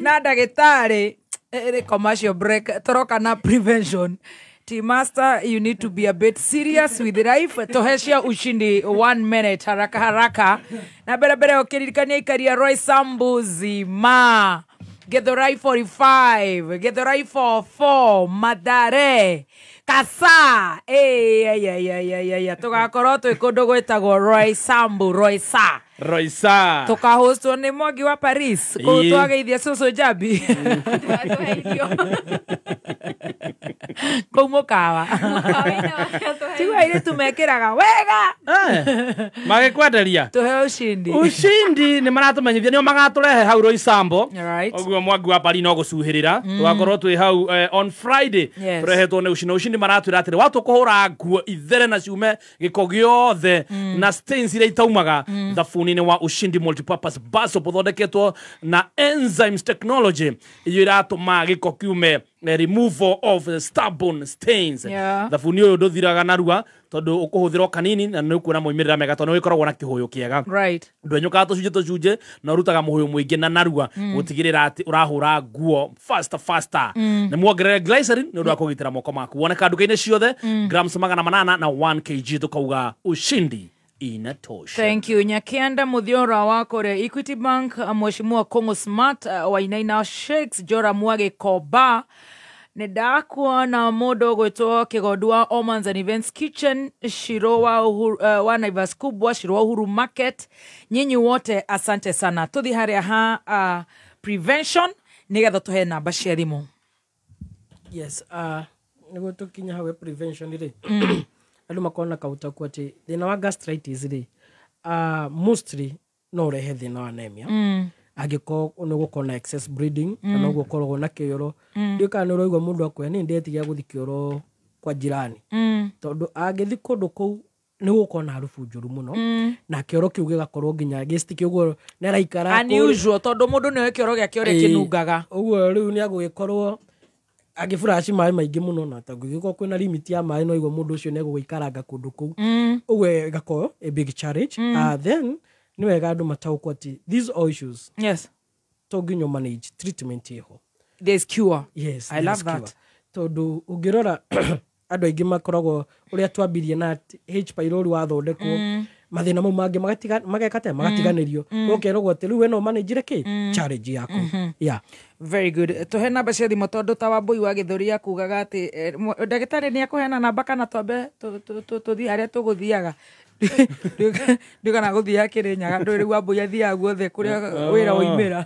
na ndagĩtarĩ ĩrĩ commercial break, tũroka na prevention. Team Master, you need to be a bit serious with life. Tohecia ushindi 1 minute haraka haraka. Na mbere mbere ũkĩririkania ikaria Roy Sambuzi ma Githurai 45, Githurai 44, Mathare, Kasa. Tũgakorwo twĩ kũndũ gwĩtagwo Roy Sambu, Roy Sa. Roisa. Tukahostwo nĩ Mwangi wa Paris. Kũu twageithia cũcũ Njambi. Kũu mũkawa. Tiguo airĩtu mekĩraga wega. Magĩkwenderia. Tũhe ushindi. Ushindi nĩ maratũmenyithia nĩo magatũrehe hau Roysambu. Ũguo Mwangi wa Paris no gũcuhĩrĩra. Tũgakorwo twĩ hau on Friday. Tũrehetwo nĩ ushindi. Ushindi maratwĩra atĩrĩ watũ kũhũra nguo ithere na ciume gĩko gĩothe na stains iria itaumaga thabuni ni wa Ushindi multipurpose bar soap ũthondeketwo na enzymes technology iyo iratũma gĩko kiume, removal of stubborn stains. Thabuni ũyũ ndũthiraga narua tondũ ũkũhũthĩra o kanini na nĩ ũkuona moimĩrĩra mega tondũ nĩ ũgĩkoragwo na kĩhũyũ kĩega. Ndwenyũkaga tũcunjĩ tũcunjĩ na ũrutaga mũhũyũ mũingĩ na narua gũtigĩrĩra atĩ ũrahũra nguo faster faster. Nĩ muongerere glycerin nĩ ũndũ wa kũgitĩra moko maku. Woneka nduka-inĩ ciothe grams 800 na 1 kg tũkauga ushindi inatosha. Thank you. Nyakianda Muthiora wa Korea Equity Bank, Mheshimiwa Kongo Smart Wainaina Shakes Jora Mwage Koba Nedakwa na modo gwetwo Kigodua Omans and Events Kitchen Shiro wa Uhuru, wa Naivas Kubwa Shiro wa Uhuru Market. Nyinyi wote asante sana. Tuthi haria ha prevention nigetha tuhe namba cia thimu. Yes, niguo tukinya hawe prevention ri. Andũ makorwo na kaũtaku atĩ thĩna wa gastritis rĩ, mostly no ũrehe thĩna wa anemia. Angĩkorwo nĩ ũgũkorwo na excess bleeding, kana ũguo ũkoragwo na kĩoro. Ndiũĩ kana nĩ ũraigua mũndũ akwĩra niĩ ndetigia gũthiĩ kĩoro kwa jirani. Tondũ angĩthiĩ kũndũ kũu Nĩ gũkorwo na harubu njũru mũno na kĩoro kĩu gĩgakorwo nginya gĩcitiki ũguo nĩ araikara unusual tondũ mũndũ nĩoĩ kĩoro gĩake ũrĩa kĩnungaga. Ũguo rĩu nĩ agũgĩkorwo agĩburaci maĩ maingĩ mũno na tangĩgĩkorwo kwĩna limit ya maĩ no igua mũndũ ũcio nĩ egũgĩikaranga kũndũ kũu ũguo ĩgakorwo a big challenge. Then nĩ wega andũ mataũkwo atĩ these all issues, yes, to nginya manage treatment ĩho. There's cure. Yes, I love that. Tondũ ũngĩrora andũ aingĩ makoragwo ũrĩa twambirie na H pylori wathondekwo mathĩna mau mangĩ mageka magatiganĩrio ũkeragwo atĩ rĩu we no manage kĩ challenge yaku. Yeah, very good. Tũhe namba cia thimũ tondũ ta Wambui wa Gĩthũri akugaga atĩ ndagĩtarĩ nĩ akũheana namba kana twambe tũthiĩ harĩa tũgũthiaga. Ndigana gũthiaga Kĩrĩnyaga ndũĩ rĩu Wambui athiaga guothe kũrĩa wĩra woimĩra.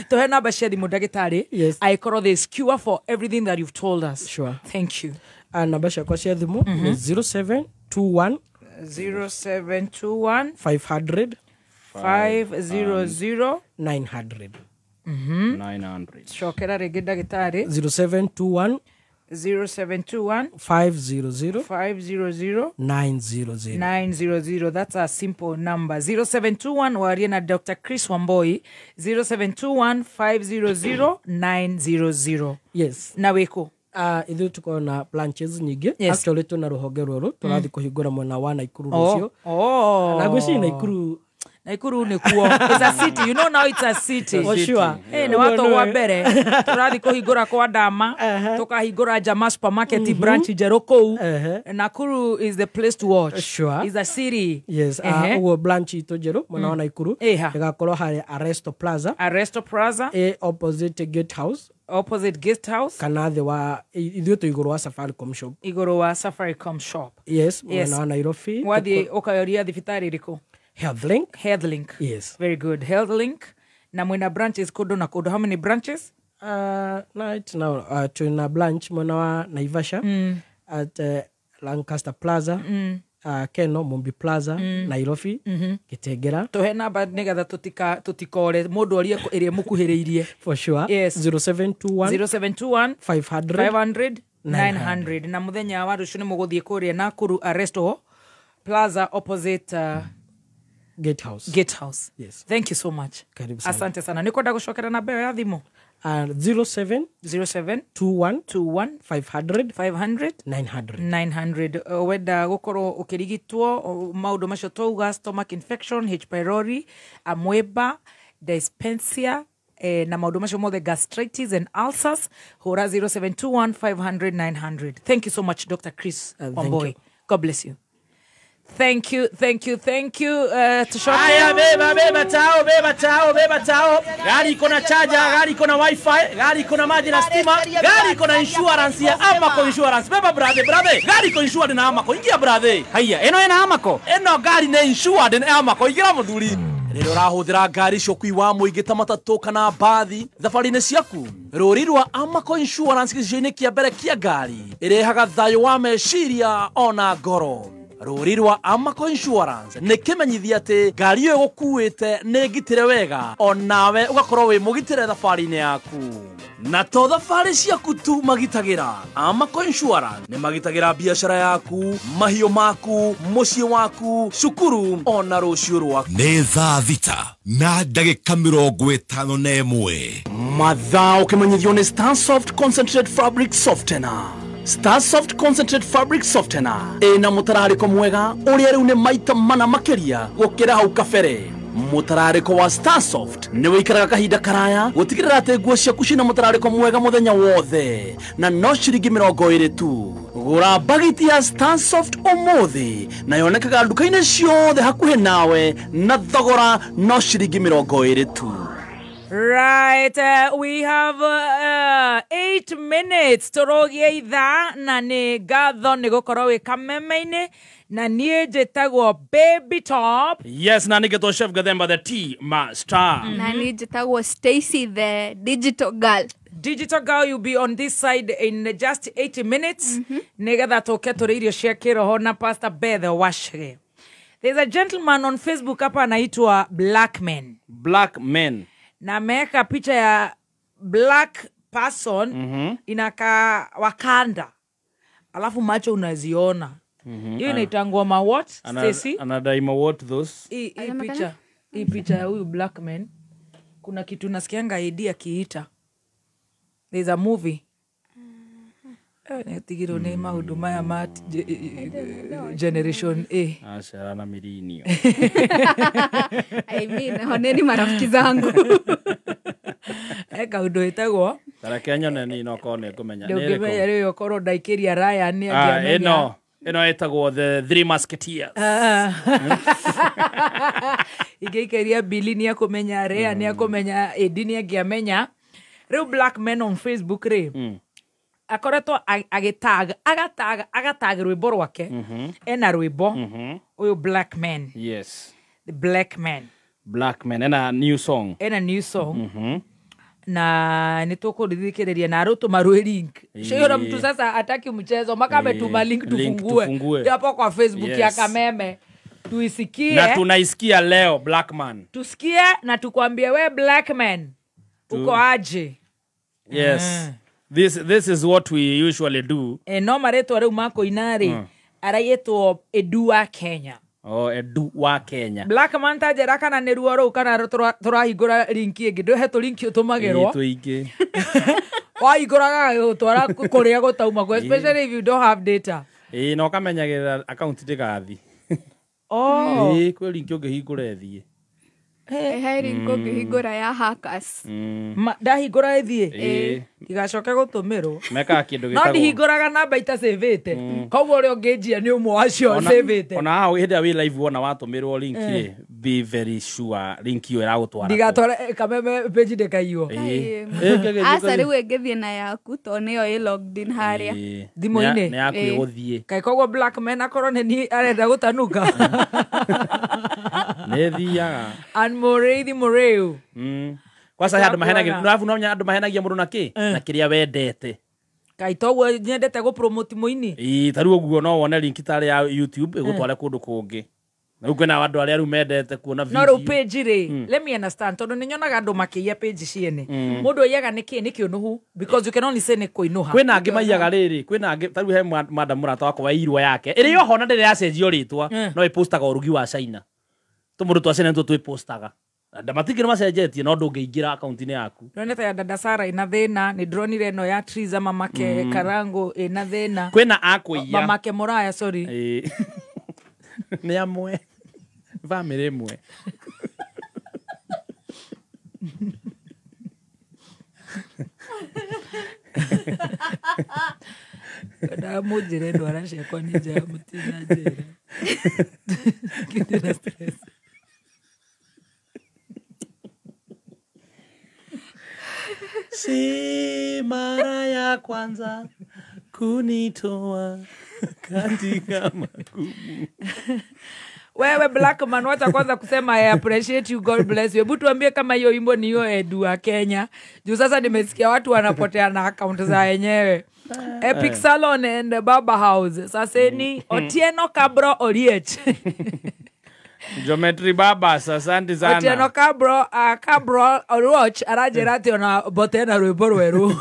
Tũhe namba cia thimũ ndagĩtarĩ angĩkorwo there is cure for everything that you've told us. Sure. Thank you. Namba ciakwa cia thimũ nĩ 0721 0721 500 500 900. 900. Cokera rĩngĩ ndagĩtarĩ. 0721 0721 500 500 900. 900. That's a simple number. 0721 warie na Dr. Chris Wambui. 0721 500 900. Yes. Na wĩkũ? Ithuĩ tũkoragwo na branches nyingĩ. Yes. Actually twĩna rũhonge rwerũ tũrathiĩ kũhingũra mwena wa Naikuru rũciũ. Na ngwĩciria Naikuru Naikuru nĩ kuo. It's a city. You know now it's a city. Oh, sure. Nĩ watogwa mbere. Tũrathiĩ kũhingũra kwa Ndama, tũkahingũra Jama supermarket branch njerũ kũu. Nakuru is the place to watch. Sure. It's a city. Yes. Ũguo branch itũ njerũ mwena wa Naikuru ĩgakorwo harĩa Aresto Plaza. Aresto Plaza. Opposite Gate House. Opposite Guest House. Kana thĩ wa ithuĩ twĩ igũrũ wa Safaricom shop. Igũrũ wa Safaricom shop. Yes, mwena wa Nairobi. Wathiĩ ũkayoria thibitarĩ ĩrĩkũ? Healthlink. Healthlink. Yes. Very good. Healthlink. Na mwena branches kũndũ na kũndũ. How many branches? Right now twĩna branch mwena wa Naivasha at Lancaster Plaza, Keno Mumbi Plaza, Nairobi, Gĩtengera. Tũhe namba nĩgetha tũtikore mũndũ orie ĩrĩa mũkuhĩrĩirie. For sure. Yes. 0721 0721 500 500 900. Na mũthenya wa rũciũ nĩ mũgũthiĩ kũrĩa Nakuru Aresto Plaza opposite Gate House. Gate House. Yes. Thank you so much. Karibu sana. Asante sana. Nĩkwenda gũcokera namba ĩyo ya thimũ. 07 07 21 21 500 500 900 900. Wenda gũkorwo ũkĩrigitwo maũndũ macio twauga, stomach infection, H pylori, amoeba, dyspepsia, na maũndũ macio mothe, gastritis and ulcers, hũra 0721 500 900. Thank you so much, Dr. Chris Wambui. God bless you. Thank you, thank you, thank you. Aya, beba, beba tao, beba tao, beba tao. Gari iko na charger, gari iko na wifi, gari iko na maji na stima, gari iko na insurance ya Amaco Insurance. Beba brother, brother. Gari iko insured na Amaco. Ingia brother. Haya, eno ena Amaco. Eno gari ne insured na Amaco. Ingira muthuri. Rĩrĩa ũrahũthĩra ngari icio ũkui wa mũingĩ ta matatũ kana mbathi thabarĩ-inĩ ciaku, rũri rwa Amaco Insurance gĩcicio-inĩ kĩa mbere kĩa ngari ĩrehaga thayũ wa meciria ona ngoro. Rũri rwa Amaco Insurance nĩ kĩmenyithia atĩ ngari ĩyo ĩgũkuĩte nĩ ngitĩre wega onawe ũgakorwo wĩ mũgitĩre thabarĩ-inĩ yaku. Na to thabarĩ ciaku tu magitagĩra, Amaco Insurance nĩ magitagĩra biacara yaku, mahiũ maku, mũciĩ waku, cukuru ona rũciũ rwaku. Nĩ thaa 6:51. Mathaa ũkĩmenyithio nĩ Stansoft Concentrate Fabric Softener. Starsoft Concentrate Fabric Softener ĩna mũtararĩko mwega ũrĩa rĩu nĩ maita mana makĩria gũkĩra hau kabere. Mũtararĩko wa Starsoft nĩ wĩikaraga kahinda karaya gũtigĩrĩra atĩ nguo ciaku cina mũtararĩko mwega mũthenya wothe na no ciringi 20 tu. Gũra bagiti ya Starsoft ũmũthĩ na yonekaga nduka-inĩ ciothe hakuhĩ nawe na thogora no ciringi 20 tu. Right, we have 8 minutes tũrũgie ithaa na nĩ ngatho nĩ gũkorwo wĩ kameme-inĩ na niĩ njĩtagwo Baby Top. Yes, na nĩngetwo Chef Gathemba the Tea Master. Na niĩ njĩtagwo Stacy the Digital Girl. Digital Girl, you'll be on this side in just 80 minutes. Nĩgetha tũke tũrĩe irio cia kĩroho na Pastor Beth Wachere. There's a gentleman on Facebook hapa anaitwa Black Man. Black Man. Na ameweka picha ya black person inakaa Wakanda. Alafu macho unaziona. Hiyo inaitangwa ma what? Stacy? Anadai ma what those? Hii picha. Hii picha ya huyu black man. Kuna kitu nasikianga ID akiita. There's a movie. Netigiro ni maundu maya ma generation A. Aca na mirinio. I mean, honeni marafiki zangu. Kaundu ĩtagwo Tareke nyone ni no korwo nĩ ngũmenya. Ndũngĩmenya rĩu okorwo ndaikĩria Ryan nĩ angĩamenya. Ĩno ĩtagwo The Three Musketeers. Ingĩikĩria Billy nĩ akũmenya, Ryan nĩ akũmenya, Edi nĩ angĩamenya. Rĩu black men on Facebook rĩ akoretwo agĩtag agatag rwĩmbo rwake. Ena rwĩmbo ũyũ black man. Yes. The black man. Black man ena new song. Ena new song. Na nĩtũkũrithikĩrĩria na arũtũma rwĩ link. Sheyona mtu sasa ataki mchezo maka ametuma link tufungue. Hapo kwa Facebook ya Kameme tuisikie. Na tunaisikia leo black man. Tusikie na tukwambie we black man uko aje. Yes. This is what we usually do. No maretwa rĩu makoinarĩ araiĩtwo Edua Kenya. Oh, Edu wa Kenya. Black man ta njera kana nĩ ruo rũu kana tũrahingũra linki ĩngĩ. Ndũhe tũ linki ũtũmagĩrwo. Tũingĩ. Wahingũraga gũtwara kũrĩa gũtauma, especially if you don't have data. Na ũkamenyagĩrĩra account ndĩgathiĩ. Oh. Kwĩ linki ũngĩhingũra ĩthiĩ. He link ũngĩhingũra ya hackers. Ndahingũra ĩthiĩ. Ndigacoke gũtũmĩrwo. Mekaga kĩndũ gĩtagwo. No ndihingũraga namba itacĩvĩte. Koguo ũrĩa ũngĩnjia nĩ ũmwe wacio cĩvĩte. Ona haha hĩndĩ ĩrĩa wĩ live wona watũmĩrwo link rĩ, be very sure link ĩyo ĩragũtwara. Ndigatware Kameme page ndĩkaiywo. Aca rĩu ĩngĩthiĩ na yaku tondũ nĩyo ĩ logged in harĩa. Thimũ-inĩ. Nĩ yaku ĩgũthiĩ. Kaĩ koguo black man akorwo nĩ niĩ arenda gũtanuka. Nĩ thiaga. And Mũrĩithi Mũrĩu. Kwanza he andũ mahenagia, no arabu no andũ mahenagia mũndũ na kĩ? Na kĩrĩa wendete. Kaĩ toguo nyendete gũ promote mũini? Ĩĩ, ta rĩu ũguo no wone link tarĩ ya YouTube ĩgũtware kũndũ kũngĩ. Na rĩu kwĩna andũ arĩa rĩu mendete kuona video. No rĩu page rĩ, let me understand tondũ nĩ nyonaga andũ makĩiya page ciene. Mũndũ aiyaga nĩkĩ? Nĩ kĩũnũhu because you can only say nĩ kũinũha. Kwĩna angĩ maiyaga rĩrĩ, kwĩna angĩ ta rĩu he madam mũrata wakwa wairwo yake. Ĩrĩ oho na ndĩrĩ yacenjio rĩtwa, no ĩpostaga ũrugi wa China. Tũmũndũ twa China nĩtuo twĩpostaga. Ndamatingĩ nĩ macenjetie no ndũngĩingĩra akaunti-inĩ yaku. Ndonete ya dada Sara ina thĩna, nĩ ndĩronire ĩno ya Triza mamake Karango ĩna thĩna. Kwĩna akũiya. Mamake Mũraya, sorry. Nĩ amwe. Bamĩrĩ ĩmwe. Ndamũnjĩre ndwara ciakwa nĩ njega mũtinanjĩra. Ngĩndĩ stress. Si mara ya kwanza kunitoa katika magumu. Wewe black man, wacha kwanza kusema I appreciate you, God bless you. Hebu tuambie kama hiyo wimbo ni hiyo Edu wa Kenya. Juu sasa nimesikia watu wanapotea na account za wenyewe. Epic Salon and Baba House. Saseni Otieno Kabro Oliech. Geometry Baba, asante sana. Otieno Kabro, Kabro Oluoch arajera ati ona bote na rwimbo rweru.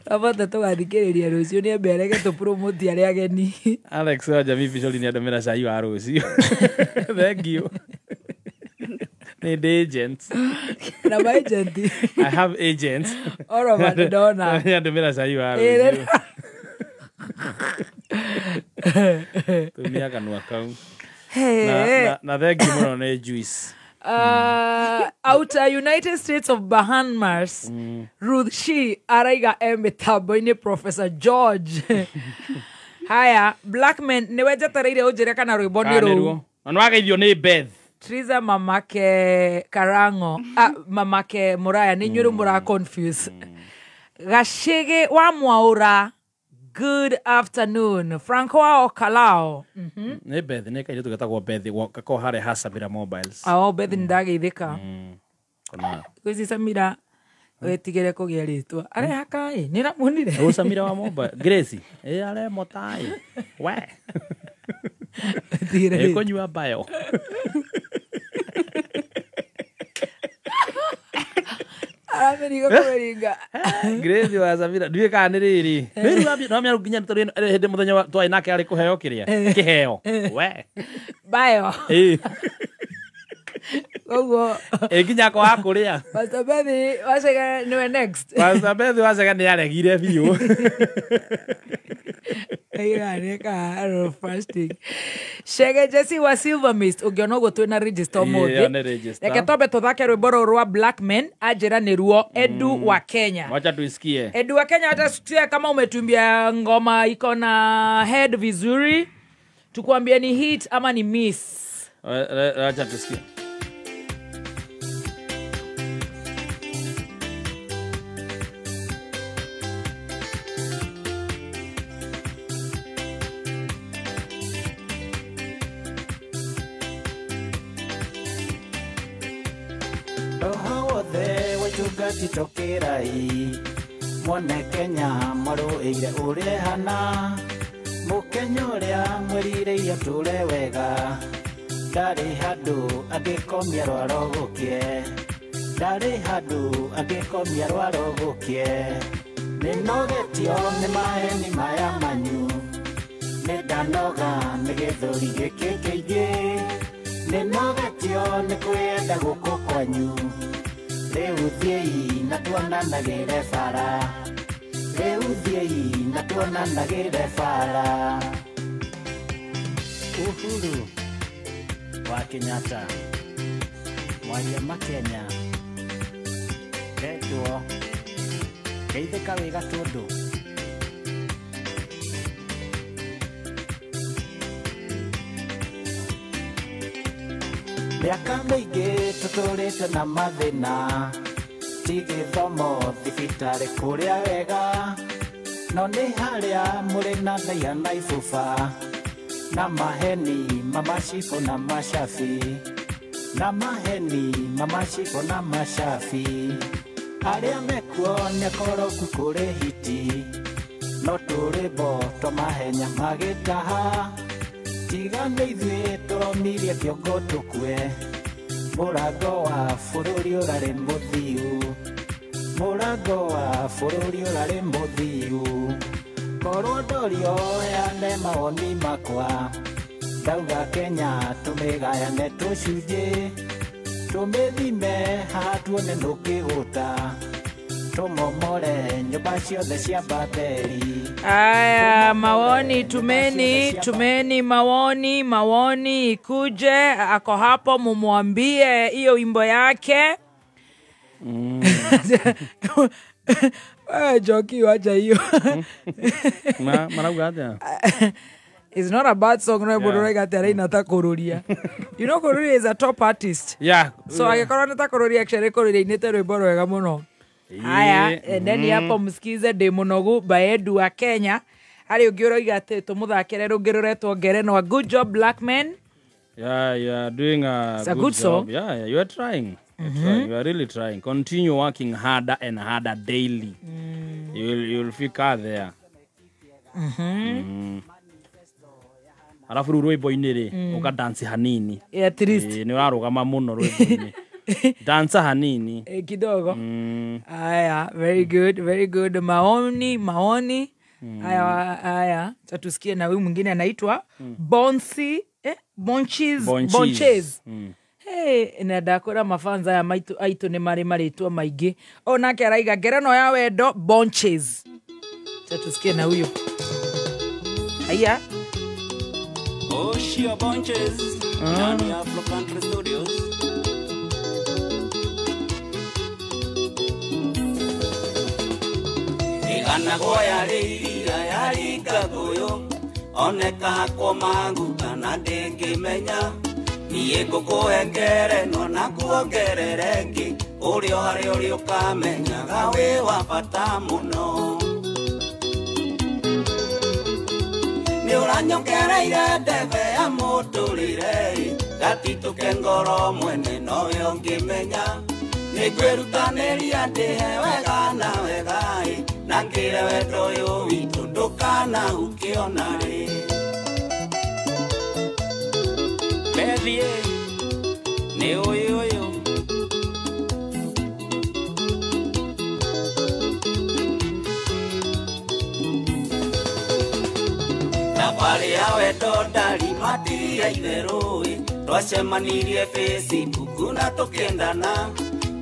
Abata tũgathikĩrĩria rũciũ nĩ ambe arege tũpromote arĩa ageni. Alex wa Jamii Visual nĩ andũmĩra cai wa rũciũ. Thank you. Nĩ ndĩ agents. Na ma agent. I have agents. Oro ma ndona. Nĩ andũmĩra cai wa rũciũ. Tumia kanua kau. Na thank you mũno nĩ juice. Outer United States of Bahamas, Ruth Shi araiga emitambo-inĩ Professor George. Haya, black man nĩwe njetereire ũnjĩre kana rwĩmbo nĩ rũu. Na nĩwageithio nĩ Beth. Triza mamake Karango, mamake Muraya nĩ inyuĩ rĩu mũra confuse. Gacĩgĩ wa Mwaũra, good afternoon. Francois Okalao. Nĩ Beth, nĩ kairĩtu getagwo Beth, gakoragwo harĩa ha Samira Mobiles. Oh, Beth nĩ ndageithĩka. Kwĩci Samira wetigĩre kũgĩa rĩtwa. Arehaka ĩ, nĩ ũramuonire? Ũ Samira wa Mobile, Grace. Ĩ aremota ĩ. We. Ĩkũnyua bayo. Aramĩringa kũmĩringa. Grace wa Samira ndiũĩ kana nĩ rĩrĩ rĩu no mĩaru nginya tũrĩ hĩndĩ mũthenya twarĩ nake arĩ kũheo kĩrĩa kĩheo we bayo koguo nginya kwaga kũrĩa. Pastor Bethi Wacega nĩwe next. Pastor Bethi Wacega nĩ aregire biũ. Shege Jesse wa Silver Mist ũngĩona ũguo twĩna register ũmũthĩ. Reke twambe tũthake rwĩmbo rũrũ rwa Black Men anjĩra nĩ ruo Edu wa Kenya. Wacha tuisikie. Edu wa Kenya, watasikia kama umetumbia ngoma iko na head vizuri, tukwambie ni hit ama ni miss. Wacha tusikie. Tũkirai mwone Kenya marũĩire ũrĩa hana mũkenya ũrĩa mwĩrirĩirie atũre wega ndarĩ handũ angĩkomia rwaro gũkĩe ndarĩ handũ angĩkomia rwaro gũkĩe nĩnogetio nĩ maheni maya manyu nĩndanoga nĩ gĩthũri gĩkĩ kĩingĩ nĩnogetio nĩ kwĩyenda gũkũ kwanyu rĩu thiĩi na tuonanagĩre bara rĩu thiĩi na tuonanagĩre bara. Uhuru wa Kenyatta mwaria Makenya ndetwo geithĩka wĩ Gatũndũ. Mĩaka mĩingĩ tũtũrĩte na mathĩna ti gĩthomo thibitarĩ kũrĩa wega no nĩ harĩa mũrĩ na ndaiya na ibuba na maheni mamacibũ na macabi na maheni mamacibũ na macabi arĩa mekuo nĩ akoroku kũrĩ hiti no tũrĩmbo twa mahenya magĩtaha tiga nĩ ithuĩ tũromirie kĩongo tũkue mũrango wa bũrũri ũrarĩ mũthiu mũrango wa bũrũri ũrarĩ mũthiu korwo ndorio heane mawoni makwa ndauga Kenya tũmĩgayane tũcunjĩ tũmĩthime haha tuone nũkĩgũta tũmomore nyũmba ciothe cia Babeli. Aya, maoni tumeni, tumeni maoni, maoni ikuje, ako hapo mumwambie hiyo wimbo yake. Joki wacha hiyo. Marauga atia? It's not a bad song, no, but yeah. Kururia. You know Kururia is a top artist. Yeah. So angĩkorwo nĩ ta Kururia actually Kururia inĩte rwĩmbo rwega mũno. Haya, endeni hapo msikize Ndĩ Mũnogu by Edu wa Kenya. Harĩ ũngĩ ũroiga atĩ tũmũthakĩre rũngĩ rũretwo Ngerenwa. Good job Black Men. Yeah, you are doing a good song. Yeah, you are trying. You are really trying. Continue working harder and harder daily. You'll figure there. Alafu rĩu rwĩmbo-inĩ rĩ, ũka dance hanini. At least. Nĩ ũrarũgama mũno rwĩmbo-inĩ. Dansa hanini. Kidogo. Aya, very good, very good. Maoni, maoni. Aya, aya. Tusikie na huyu mwingine anaitwa Bonsi, Bonches, Bonches. Hey, na ndakora mafanza ya maitu aitu ni mari marĩtwa maingĩ. O nake araiga ngereno ya wendo Bonches. Tusikie na huyo. Aya. Oshia Bonches. Ndani ya Afro Country Studios. Igana goya rĩiria yaringa ngũyũ oneka hakwo mangu kana ndĩngĩmenya niĩ ngũkũhe ngerenwa na kuongerere ĩngĩ ũrĩa o harĩa ũrĩ ũkamenyaga wĩ wa bata mũno nĩ ũranyongereire ndebe ya mũtũrĩre gatitũke ngoro mwene nowe ũngĩmenya nĩngwĩrutanĩria ndĩhe wega na wega na ngĩre wendo ũyũ witũ ndũkanahuke ona rĩ. Bethiĩ nĩ ũyũ ũyũ Thabarĩ ya wendo ndari matia itherũ twacemanirie Facebook na tũkĩendana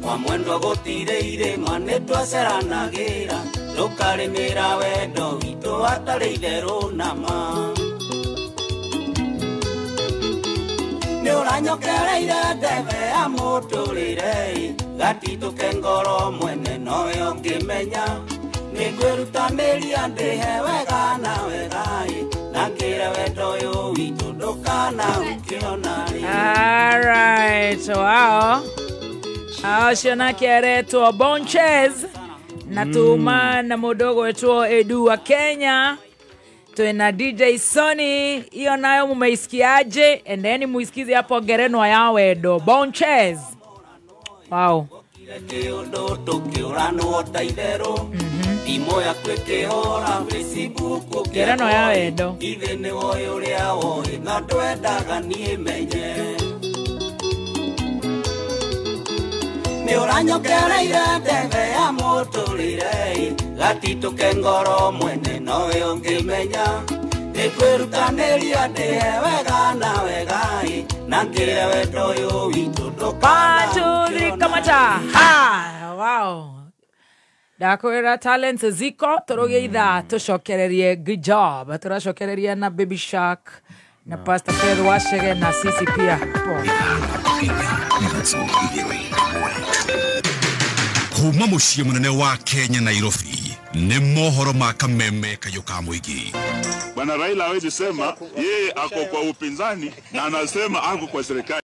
kwa mwendwa gũtirĩ irĩma nĩ twaceranagĩra tũkarĩmĩra wendo witũ hatarĩ itherũ nama nĩ ũranyokereire ndebe ya mũtũrĩre gatitũke ngoro mwene nowe ũngĩmenya nĩngwĩrutanĩria ndĩhe wega na wega na ngĩre wendo ũyũ witũ ndũkana ũkĩona rĩ. All right, wow. Acio nake aretwo Bonches na tuma na mũndũ ũgwĩtwo Edu wa Kenya. Tuna DJ Sony, hiyo nayo mumeisikiaje? Endeni muisikize hapo Ngerenwa ya Wendo Bonches. Wow. Ngerenwa ya Wendo. Nĩũranyokereire ndebe ya mũtũrĩre gatitũke ngoro mwene nowe ũngĩmenya nĩngwĩrutanĩria ndĩhe wega na wega na ngĩre wendo ũyũ witũ ndũkana. 1 2 3 kamata. Ha, wow. Ndakwĩra talents ziko tũrũgie ithaa tũcokererie. Good job. Tũracokereria na Baby Shark na Pastor Fred Wachege na sisi pia. Kuma muciĩ mũnene wa Kenya Nairobi nĩ mohoro ma kameme kayũ ka mũingĩ. Bwana Raila hawezi sema yeye ako kwa upinzani na anasema ako kwa serikali.